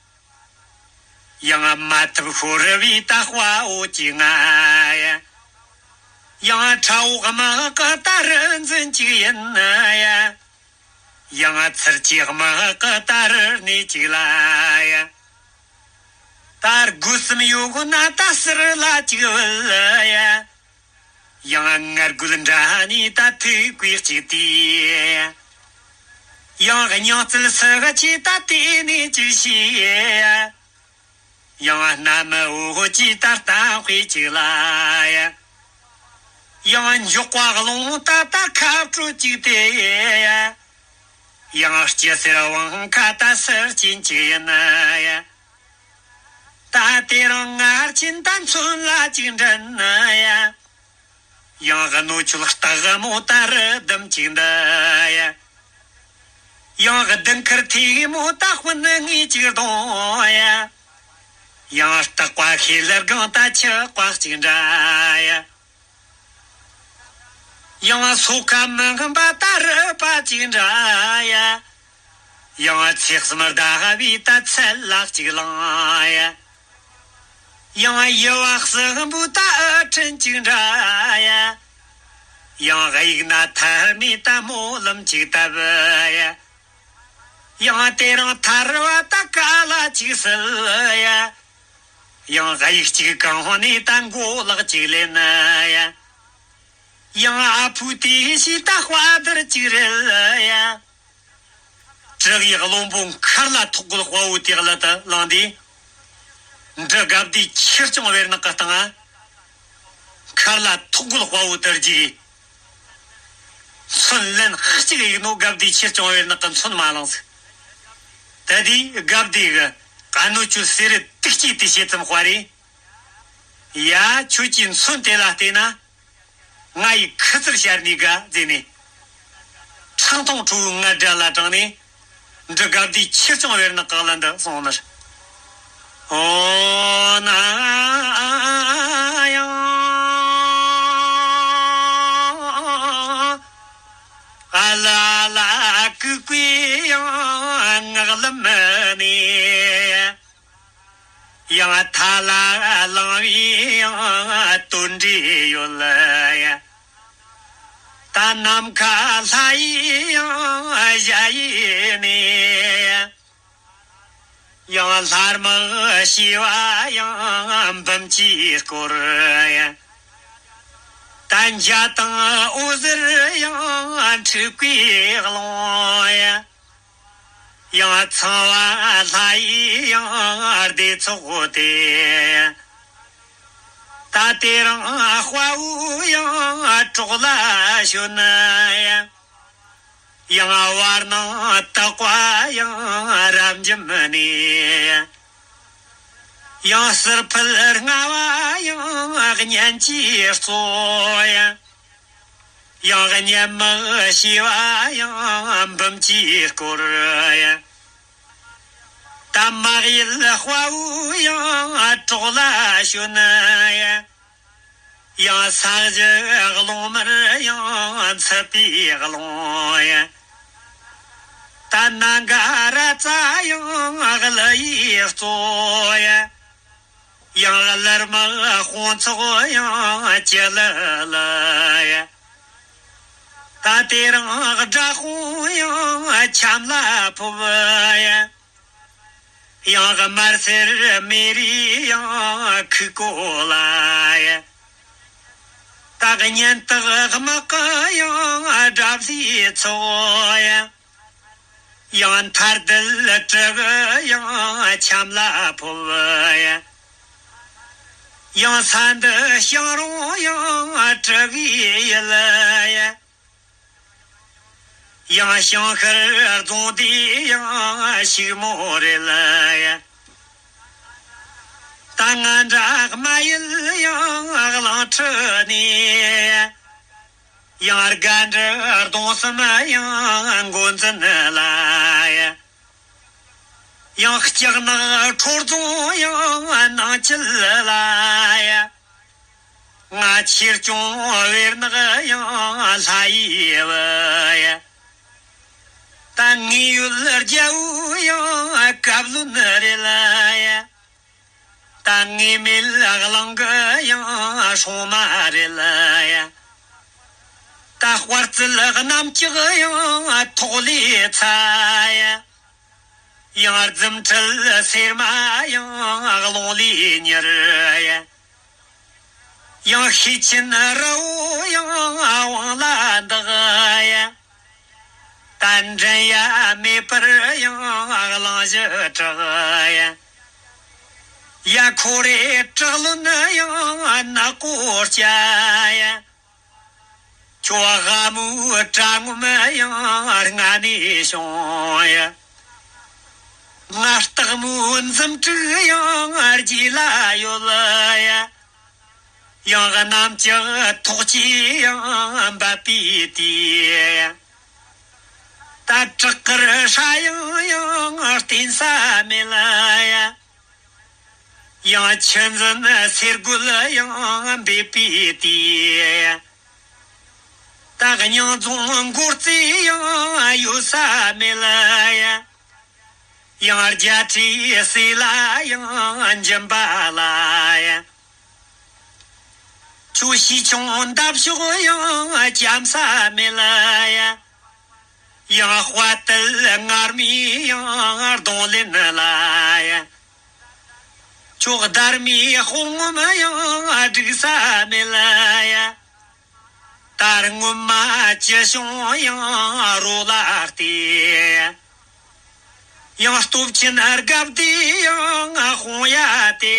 ཡང་མ་ཐུབ་ཤོར་བའི་ད་དཔའ་བོ་ཅིག་ང་ཡ། ཡང་ཁྲ་བོ་དམག་གི་ད་རུ་འཛིན་ཅིག་ཡིན་ཡ། ཡང་ཚུར་ཆེ་དམག་གི་ད་རུ་གནས་ཅིག་ལ་ཡ། ད་རྒོད་སེམས་ཡོད་ན་ད་ཟུར་ལ་ཅིག་བུད་ཡ། ཡང་ངར་རྒོད་འདྲ་ནི་ད་ཐུག་གུས་ཅིག་དེ། ཡང་སྙིང་བརྩེ་སུ་ག་ཆེ་ད་དེ་ནས་ཅིག་ཤེས་ཡ། ཡང་སྣ་མི་འོ་ཅི་ད་གཏམ་དཔེ་ཅིག་ལ་ཡ། ཡང་འཇོག་པ་རླུང་ད་ད་ཁ་སྤྲོད་ཅིག་དེ་ཡ། ཡང་སྐྱི་སེར་དབང་ཁ་ད་སེར་ཅན་ཅིག་ཡིན་ན་ཡ། ད་དེ་རིང་ངར་ཆེན་ད་མཚོན་ལ་ཅིག་འདྲན་ན་ཡ། ཡང་གནོད་སྐྱོལ་སྟག་མོ་ད་རི་དམ་ཅིག་འདི་ཡ། ཡང་གདུན་ཁར་ཐིག་མོ་ད་སྤུན་ངེས་ཅིག་གདོང་ཡ། ཡང་སྟག་པ་ཤེལ་ལེར་གང་ད་ཆུ་ཀ་ཅིག་འདྲ་ཡ། ཡང་སོ་ཁ་མི་ངན་པ་ད་རི་པ་ཅིག་འདྲ་ཡ། ཡང་ཚེགས་སམ་ཟླ་བའི་ད་ཚལ་ལག་ཅིག་ལང་ཡ། ཡང་ཡུ་བ་སྲིན་པོ་ད་ཨ་ཁྲིན་ཅིག་འདྲ་ཡ། ཡང་གཡུག་ན་ཐར་མེད་ད་སྨོན་ལམ་ཅིག་བཏབ་ཡ། ཡང་དེ་རིང་ཐར་བ་ད་ཀ་ལ་ཅིག་སིལ་ཡ། ཡང་གཡུག་ཅིག་གང་ཧོ་ནས་ད་མགོ་ལག་ཅིག་ལེན་ཡ། ཡང་ཨ་ཕུ་དེ་ཤི་ད་དཔའ་དར་ཅིག་རེད་ཡ། དྲུ་གུའི་བློན་པོ་མཁར་ལ་ཐོག་རྒོད་དཔའ་བོ་དེ་ལ་ད་ལངས་ཏེ། འབྲི་དགའ་བདེ་ཆོས་སྐྱོང་བེར་ནག་གི་སྟེང་ང་། མཁར་ལ་ཐོག་རྒོད་དཔའ་བོ་དར་རྒྱུ་གི་མཚོན་ལན་གཅིག་གཡུག་ནོ་དགའ་བདེ་ཆོས་སྐྱོང་བེར་ནག་གི་མཚོན་མ་ལངས་ཟིག་ད་དེ་དགའ་བདེ་གི་གནོད་སྐྱོལ་སེ་རི་དུག་སྐྱེས་དེ་བྱེད་ཙམ་དཔའ་རེད། ཡ། ཁྱོད་ཀྱི་མཚོན་དེ་ལ་བལྟས་ན། ང་ཡི་ཁུ་ཚུར་ཤར་ནས་དགའ་ཟེར་ནས། ཁྲག་འཐུང་ཁྲོ་བོའི་ང་དགྲ་ལ་དྲངས་ནས། འབྲི་དགའ་བདེ་ཆོས་སྐྱོང་བེར་ནག་གི་ལན་དུ་སོང་ནས། ཨོ་ན་ཡང་། ཨ་ལ་ལ་ཀུ་ཀུའི་ཡང་ངག་ལམ་ནས། ཡང་ཐ་ལ་ལང་བའི་ཡང་དོན་འདྲི་ཡོད་ལ་ཡ། ད་ནམ་མཁའ་ལྷ་ཡི་ཡང་ཞལ་ཡིན་ནས། ཡང་ལྷ་དམག་ཞི་བ་ཡང་འབུམ་གྱིས་བསྐོར་ཡ། ད་འཇའ་དང་འོད་ཟེར་ཡང་འཁྲིག་པའི་ཀློང་ཡ། ཡང་ཚངས་པ་ལྷ་ཡི་ཡང་སྡེ་ཚོགས་ཏེ། ད་ ད་དེ་རིང་དཔའ་བོ་ཡང་གྲོགས་ལ་ཞོན་ཡ། ཡང་བར་སྣང་དག་པ་ཡང་རབ་འཇིམ་ནས། ཡང་ཟུར་ཕུད་རྔ་བ་ཡང་གཉན་གྱིས་གཙོ་ཡ། ཡང་གཉན་མིག་བྱེ་བ་ཡང་འབུམ་གྱིས་བསྐོར་ཡ། ད་མ་གཡེལ་དཔའ་བོ་ཡང་གྲོགས་ལ་ཞོན་ཡ། ཡང་ས་གཞི་རླུང་མར་ཡང་འཚུབ་པའི་རླུང་ཡ། ད་ནམ་མཁའ་ར་ཙ་ཡང་གླུ་ཡིས་གཙོ་ཡ། ཡང་གླུ་མའི་དཔུང་ཚོགས་ཡང་ཅི་ལི་ལི་ཡ། ད་དེ་རིང་དགྲ་དཔུང་ཡང་ཁྱམས་ལ་ཕོབ་ཡ། ཡང་དམར་སེར་མེ་རིས་ཡང་ཁུག་གོ་ལ་ཡ། ད་གཉེན་དག་དམག་གི་ཡང་དགྲ་བཟའི་ཚོགས་ཡ། ཡང་མཐའ་རྡུལ་གྲུ་གི་ཡང་ཁྱམས་ལ་ཕོབ་ཡ། ཡང་ས་འདི་ཞིང་རུང་ཡང་གྲུ་གུའི་ཡུལ་ཡ། ཡང་ཞིང་ཤར་རྫོང་དེ་ཡང་ཕྱུག་མོ་རེད་ཡ། ད་ང་འདྲ་མ་ཡིན་ཡང་གླིང་ཁྲི་ནས། ཡང་དགའ་འདྲི་གདུང་སེམས་ཡང་འགོ་འཛིན་ལ་ཡ། ཡང་ལྕགས་ནག་ཁྲོ་རྫོང་ཡང་ནང་བཅུད་ལ་ཡ། ང་ཆོས་སྐྱོང་བེར་ནག་ཡང་ལྷ་ཡི་བུ་ཡ། ད་ངའི་ཡུལ་རྒྱལ་པོ་ཡང་བཀའ་བློན་རེད་ལ་ཡ། ད་ངའི་མེད་གླིང་གི་ཡང་སྲུང་མ་རེད་ལ་ཡ། ད་དཔའ་རྩལ་གནམ་ལྕགས་ཡང་ཐོག་ལས་ཚ་ཡ། ཡང་རྫུ་འཕྲུལ་སེར་མ་ཡང་རླུང་ལས་མྱུར་ཡ། ཡང་ཤེད་ཆེན་རི་བོ་ཡང་དབང་ལ་འདེགས་ཡ། ད་འགྲན་ཡ་མེད་པར་ཡང་གླིང་བཞི་གྲགས་ཡ། ཡ་ཁོ་རེ་དྲག་བློན་ཡང་ནག་པོ་སྐྱ་ཡ། ཁྱོད་དགའ་མོའི་དྲ་ངོམ་ཡང་སྔ་ནས་བྱུང་ཡ། ང་སྟག་མོའི་འཛུམ་དྲུག་ཡང་རྗེས་ལ་ཡོད་ཡ། ཡང་གནམ་ལྕགས་ཐོག་གཅིག་ཡང་འབབ་པའི་དུས། ད་བྲག་དཀར་སྲ་ཡང་ཡང་བརྟེན་ས་མེད་ལ་ཡ། ཡང་ཆུ་འཛིན་སེར་རྒོད་ཡང་འབེབས་པའི་དུས། ད་སྙིང་རྫོང་མགོ་རྩེ་ཡང་ཡོད་ས་མེད་ལ་ཡ། ཡང་རྒྱ་ཁྲི་སྲས་ལ་ཡང་འཇིམ་པ་ལ་ཡ། ཁྱོད་ཤིས་ཆུང་འདབ་གཤོག་ཡང་འཁྱམ་ས་མེད་ལ་ཡ། ཡང་དཔའ་ཏིལ་ངར་མའི་ཡང་གདོང་ལེན་ལ་ཡ། ཁྱོད་སྡར་མའི་དཔུང་ངོམ་ཡང་སྒྲིག་ས་མེད་ལ་ཡ། ད་རྔོན་མ་ཅི་བྱུང་ཡང་རོ་ལ་བལྟས། ཡང་སྟོབས་ཆེན་སྒབ་དེ་ཡང་དཔུང་ཡ་དེ།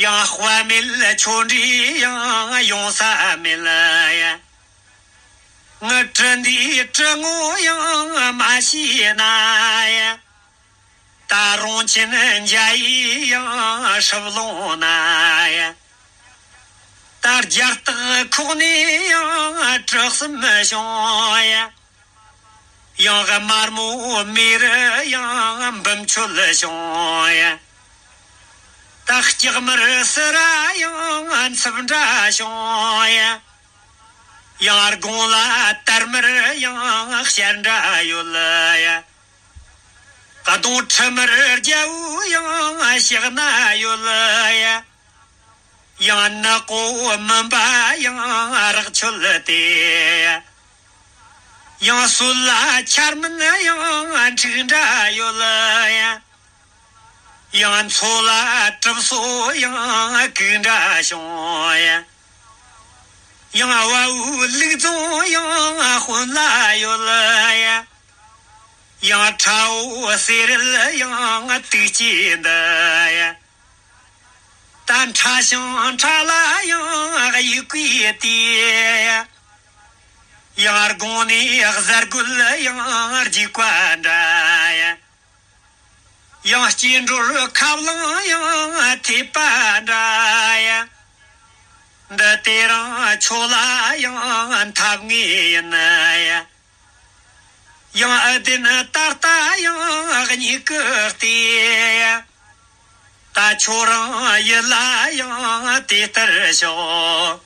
ཡང་དཔའ་མེད་ཆོ་འདྲི་ཡང་ཡོང་ས་མེད་ཡ། ངི་གྲི་འདིའི་གྲི་ངོ་ཡང་མ་ཤེས་ན་ཡ། ད་རོང་ཆེན་འཇའ་ཡིས་ཡང་སྲིབ་ལོང་ན་ཡ། ད་རྒྱ་སྟག་ཁོག་ནས་ཡང་གྲི་གསུམ་བྱུང་ཡ། ཡང་དམར་མོ་མེ་རུ་ཡང་འབུམ་ཆོད་བྱུང་ཡ། ད་ལྕགས་དམར་སི་ར་ཡང་འཚུབ་འདྲ་བྱུང་ཡ། ཡང་དགུང་ལ་དར་དམར་ཡང་ཞལ་འདྲ་ཡོད་ཡ། གདོང་ཁྲི་དམར་རྒྱལ་པོ་ཡང་ཞག་ན་ཡོད་ཡ། ཡང་ནག་པོ་མུན་པ་ཡང་རག་ཆོད་དེ། ཡང་སྲོད་ལ་ཆར་མིན་ཡང་འཁྲིག་འདྲ་ཡོད་ཡ། ཡང་མཚོ་ལ་གྲིབ་སོ་ཡང་གུག་འདྲ་བྱུང་ཡ། ཡང་དབའ་བོའི་ལུག་རྫོང་ཡང་དཔོན་ལ་ཡོད་ཡ། ཡང་ཁྲ་བོ་སེ་རལ་ཡང་དུག་ཅེས་འདི་ཡ། ད་ཕྲ་ཞིང་ཕྲ་ལ་ཡང་དབྱུག་པའི་དུས། ཡང་དགུང་ནས་གཟར་རྒོད་ཡང་རྒྱུག་པ་འདྲ། ཡང་སྐྱེ་འགྲོར་ཁ་རླངས་ཡང་ཐེབས་པ་འདྲ། འདི་དེ་རིང་ཁྱོད་ལ་ཡང་འཐབ་ངེས་ཡིན། ཡང་ཨ་དེ་ནི་ད་ལྟ་ཡང་སྙིང་གི་ལྟོས། ད་ཁྱོད་རང་ཡིད་ལ་ཡང་དེ་ལྟར་ཞོག།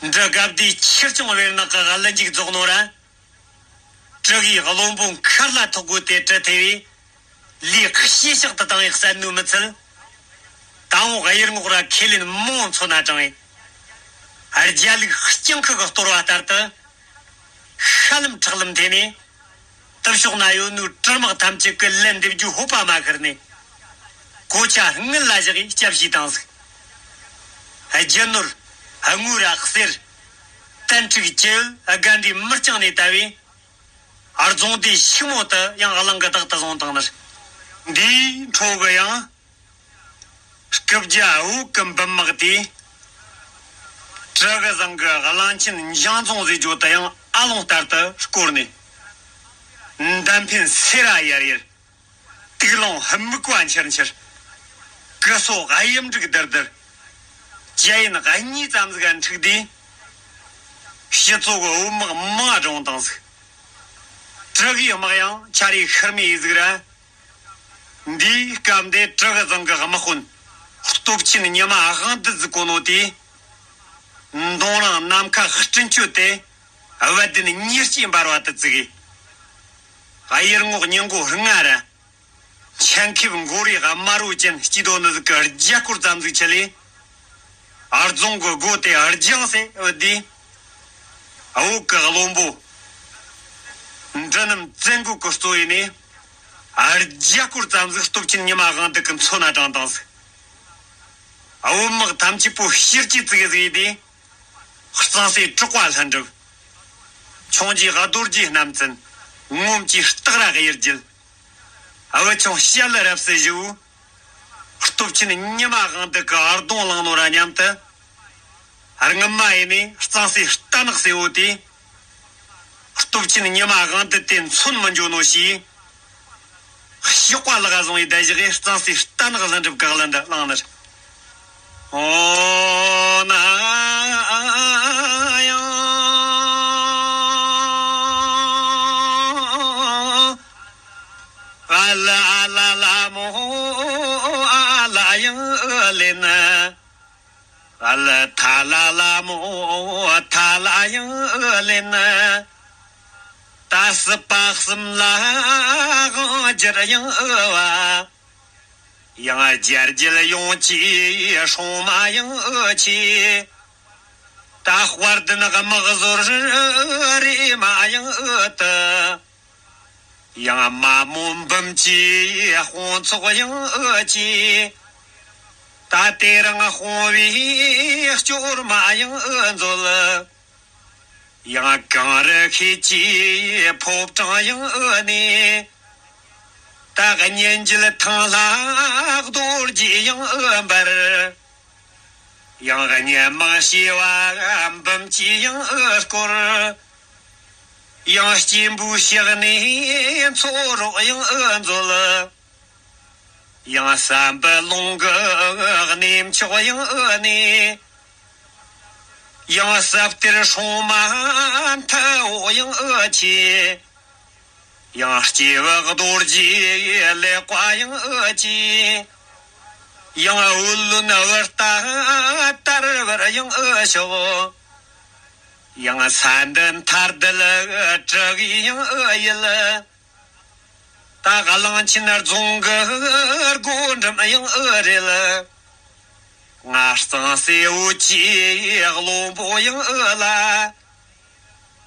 འདི་སྐབས་དེའི་ཆོས་སྐྱོང་བེར་ནག་གི་གླུ་མཇུག་རྫོགས་ནོ་ར། དྲུ་གུའི་བློན་པོ་མཁར་ལ་ཐོག་སྒོ་དེ་གྲི་ཐེ་བས། ལས་ཞེ་བཞག་ཏུ་བཏང་བའི་བསད་ནོ་མི་ཚད། ད་འོག་གཡུལ་ངོགས་ར་ཁས་ལེན་མང་མཚོན་ན་དྲང་བས། རྒྱ་ལུག་སྤྱང་ཁུ་གི་གཏོར་བ་ལྟར་དུ། ཤ་ལམ་ཁྲག་ལམ་འཐེན་ནས། དུ་ཕྱོགས་ན་ཡོད་ནོའི་གྲི་དམག་ཐམས་ཅད་ཀྱི་ལན་འདེབས་རྒྱུའི་ཧོབ་པ་མ་ཤར་ནས། གོ་ཆ་སྔུན་ལ་བཞག་གིས་སྐྱབས་ཞུས་བཏང་ཟིག། རྒྱུ་ནོར། དངུལ་ར་གསེར། ཏན་ཕྲུག་ཅི་ཡོད་དགའ་འདྲིས་མི་རྐྱང་ནས་བཏབ་པས། རྫོང་དེའི་ཕྱུག་མོ་དུ་ཡང་གླང་གི་བདག་ཏུ་བཟུང་བཏང་ནི། འདིའི་འཕྲོ་གི་ཡང་། སྐུ་བརྒྱ་འུག་གི་འབུམ་དམག་དེས། གྲུ་གུ་ཟིང་གི་གླང་ཆེན་འཇང་རྫོང་ཟེར་རྒྱུ་དུ་ཡང་ཨ་ལོང་ལྟར་དུ་བསྐོར་ནས། མདའ་འཕེན་སེ་ར་ཡར་ཡར། དུག་རླུང་སྨུག་པ་འཕྱུར་འཕྱུར། སྐུ་སྲོག་གཡུ་འབྲུག་དིར་དིར། ཇ་ཡིན་གཉིས་ཙམ་ཟིག་འཁྲུགས་དུས། སྤྱི་ཚོགས་ཀྱི་འུ་དམག་མང་བགྲངས་བཏང་ཟིག། དྲུ་གུའི་དམག་ཡང་ཆ་རེ་ཤར་མེད་ཟིག་ར། འདིའི་སྐབས་འདི་དྲུ་གུ་ཟིང་གི་དམག་དཔོན། སྟོབས་ཆེན་ཉི་མ་དབང་འདུས་ཟིག་གོ་ནོ་དེས། མདུང་རིང་ནམ་མཁའ་སྤྲིན་བསྐྱོད་དེ། བད་དན་ཉེར་གཅིག་འབར་བ་དུ་བརྩིགས། གཡུལ་ངོགས་ཉིན་མགོ་ལྔ་ར། ཆེན་ཁེབས་མགོ་རིལ་དམར་བོ་ཅན་སྐྱིད་དོ་ནི་ཟིག་གི་རྒྱ་སྐོར་ཙམ་ཟིག་ཆེ་ལས། རྫོང་གི་སྒོ་དེ་རྒྱང་སེ་བུད་དུས། བོད་ཀྱི་བློན་པོ། འབྲི་རྣམ་བཙན་གོ་གི་གཙོ་ཡིན་ནས། རྒྱ་སྐོར་ཙམ་ཟིག་སྟོབས་ཆེན་ཉི་མ་དབང་འདུས་ཀྱི་མཚོན་ན་དྲངས་བཏང་ཟིག། བོད་དམག་ཐམས་ཅད་པོ་ཕྱིར་གྱིས་བཙུགས་ཟིག་དུས། གཙང་སེ་གྲགས་པ་ལྷུན་གྲུབ། ཁྱུང་རྒྱུད་རྡོ་རྗེ་རྣམ་བཙན། ངོམ་གྱི་སྟག་ར་གཡུལ་རྒྱལ། བུ་ཆུང་བཤད་ལ་རབ་སྲས་བཞི་བོ། སྟོབས་ཆེན་ཉི་མ་དབང་འདུས་ཀྱི་ཨར་གདོང་བླངས་ནོ་ར་མཉམ་དུ། སྔོན་མ་ཡིན་ནས་གཙང་སེ་རྟ་ནག་སེ་བོ་དེས། སྟོབས་ཆེན་ཉི་མ་དབང་འདུས་དེ་མཚོན་མི་འཇོག་ནོ་ཞེས། གཤོག་པ་ལག་བཟུང་བའི་བདག་ཞིག་གིས་གཙང་སེ་རྟ་ནག་ལྷུན་གྲུབ་གི་གླུ་འདི་བླངས་ནི། ཨོ་ན་ཡང་། ཨ་ལ་ཨ་ལ་ལ་མོ་ཨ་ལ་ཡང་ལེན། ཨ་ལ་ཐ་ལ་ལ་མོ་ཐ་ལ་ཡང་ལེན། ད་སྲིད་པ་གསུམ་ལ་དབང་བསྒྱུར་ཡང་བ། ཡང་རྒྱལ་རྒྱལ་ཡོངས་ཀྱི་སྲུང་མ་ཡང་ཆེ། ད་དཔལ་ལྡན་དམག་ཟོར་རེ་མ་ཡང་དུ། ཡང་མ་མོ་འབུམ་གྱི་དཔུང་ཚོགས་ཡང་ཆེ། ད་དེ་རིང་དཔུང་བའི་སྐྱོར་མ་ཡང་མཛོད། ཡང་གངས་རི་ཤེལ་གྱི་ཕོ་བྲང་ཡང་གནས། ད་གཉན་རྒྱུད་ཐང་ལྷ་རྡོ་རྗེ་ཡང་འབར། ཡང་གཉན་དམག་བྱེ་བ་འབུམ་གྱིས་ཡང་བསྐོར། ཡང་སྐྱེས་བུ་ཕྱག་ནས་མཚོ་རོགས་ཡང་མཛོད། ཡང་ཟམ་པའི་ལུང་གི་གནས་མཆོག་ཡང་གནས། ཡང་ཟབ་གཏེར་སྲུང་མ་མཐའ་འོག་ཡང་ཆེ། ཡང་སྐྱེས་བུ་རྡོ་རྗེ་ལེགས་པ་ཡང་ཆེ། ཡང་བུ་ལོན་བུ་རྟ་དར་བར་ཡང་ཤོག། ཡང་ས་འདི་མཐའ་རྡུལ་དྲུག་ཡང་ཡུལ། ད་གླང་ཆེན་རྫོང་གི་སྒོ་འགྲམ་ཡང་རེད། ང་གཙང་སེ་བོད་ཀྱི་བློན་པོ་ཡང་ལ།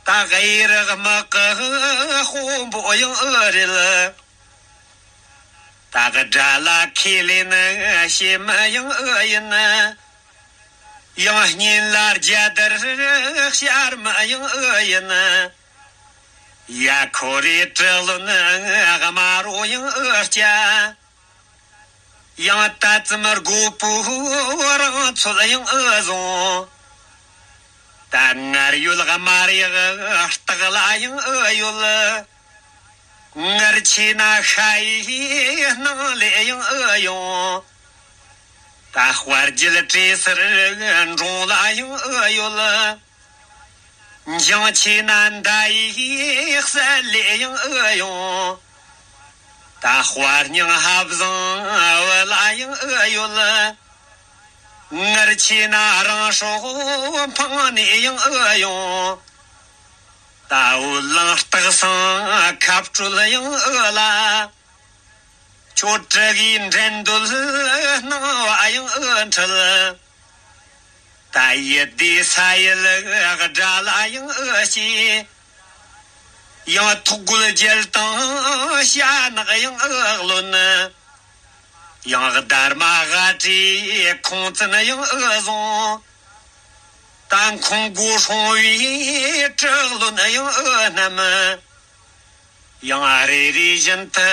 ད་གཡས་རག་དམག་གི་དཔོན་པོ་ཡང་རེད། ད་གི་དགྲ་ལ་ཁས་ལེན་བྱེད་མི་ཡང་ཡིན། ཡང་གཉེན་ལ་རྒྱལ་དར་ཤར་མི་ཡང་ཡིན། ཡ་ཁོ་རེ་དྲག་ལོན་དམར་རོ་ཡང་སྐྱ། ཡང་ད་ཙམ་རྒོད་པོ་རང་ཚོད་ཡང་ཨེ་བཟུང་། ད་ངར་ཡོད་དམར་ཡག་སྟག་ལ་ཡང་ཨེ་ཡོད། ངར་ཆེ་ན་ཤ་ཡི་སྣང་ལས་ཡང་ཨེ་ཡོང་། ད་དཔའ་རྒྱལ་བྲེ་སེར་འབྲོང་ལ་ཡང་ཨེ་ཡོད། འཇང་ཆེ་ན་མདའ་ཡི་གསལ་ལས་ཡང་ཨེ་ཡོང་། ད་དཔའ་སྙིང་ཧབ་བཟང་བུ་ལ་ཡང་ཨེ་ཡོད། ངར་ཆེ་ན་རང་སྲོག་འཕངས་ནས་ཡང་ཨེ་ཡོང་། ད་འོད་ལངས་སྟག་སང་ཁ་སྤྲོད་ཡང་ཨེ་ལ། ཁྱོད་དྲི་གིས་འགྲན་འདོད་སྣང་བ་ཡང་ཨེ་འཁྲུལ། ད་ཡུལ་སྡེ་ས་ཡུལ་དགྲ་ལ་ཡང་ཨེ་སྐྱེས། ཡང་ཐོག་རྒོད་རྒྱལ་དང་བྱ་ནག་ཡང་ཨེ་ལོན། ཡང་སྡར་མ་ཝ་ཊི་ཁོང་བཙུན་ཡང་ཨེ་བཟུང་། ད་ཁོང་སྒོ་སྲུང་བའི་དྲག་རློན་ཡང་ཨེ་བསྣམས། ཡང་རེ་རེ་བཞིན་དུ་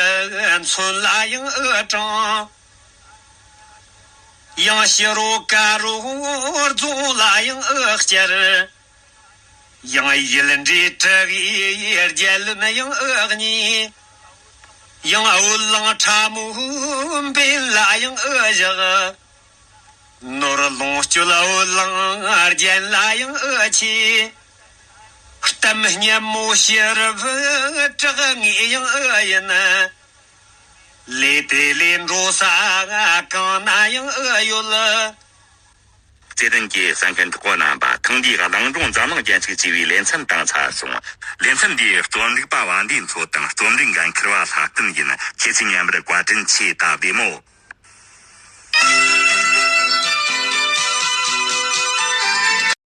མཚོན་ལ་ཡང་ཨེ་དྲངས། ཡང་ཕྱི་རོལ་ཀ་རོ་རྫོང་ལ་ཡང་ཨེ་བསྐྱལ། ཡང་ཡུལ་འདྲེ་དྲུ་གི་རྒྱལ་བློན་ཡང་ཨེ་གཉིས། ཡང་འོད་ལངས་ཁྲ་མོ་འབེན་ལ་ཡང་ཨེ་བཞག། ནོར་ལོངས་སྤྱོད་འོད་ལངས་རྒྱན་ལ་ཡང་ཨེ་ཆེ། གཏམ་སྙན་མོ་ཕྱི་རབས་གྲགས་ངེས་ཡང་ཨེ་ཡིན། ལས་དེ་ལས་འགྲོ་ས་གང་ན་ཡང་ཨེ་ཡོད། བརྩེ་ལྡན་གྱི་གསན་མཁན་གྲོགས་པོ་རྣམ་པ། ཐེངས་འདིའི་གླིང་སྒྲུང་འཛམ་གླིང་རྒྱན་ཚིག་ཅེས་པའི་ལེ་ཚན་དང་ཚར་སོང་། ལེ་ཚན་འདིའི་རྩོམ་སྒྲིག་པ་བ་འདིའི་མཚོ་དང་རྩོམ་སྒྲིག་འགན་འཁུར་བ་ལྷག་བསྟན་ཡིན། ཁྱེད་ཚོས་ཉན་པར་བཀའ་དྲིན་ཆེ། ད་བདེ་མོ།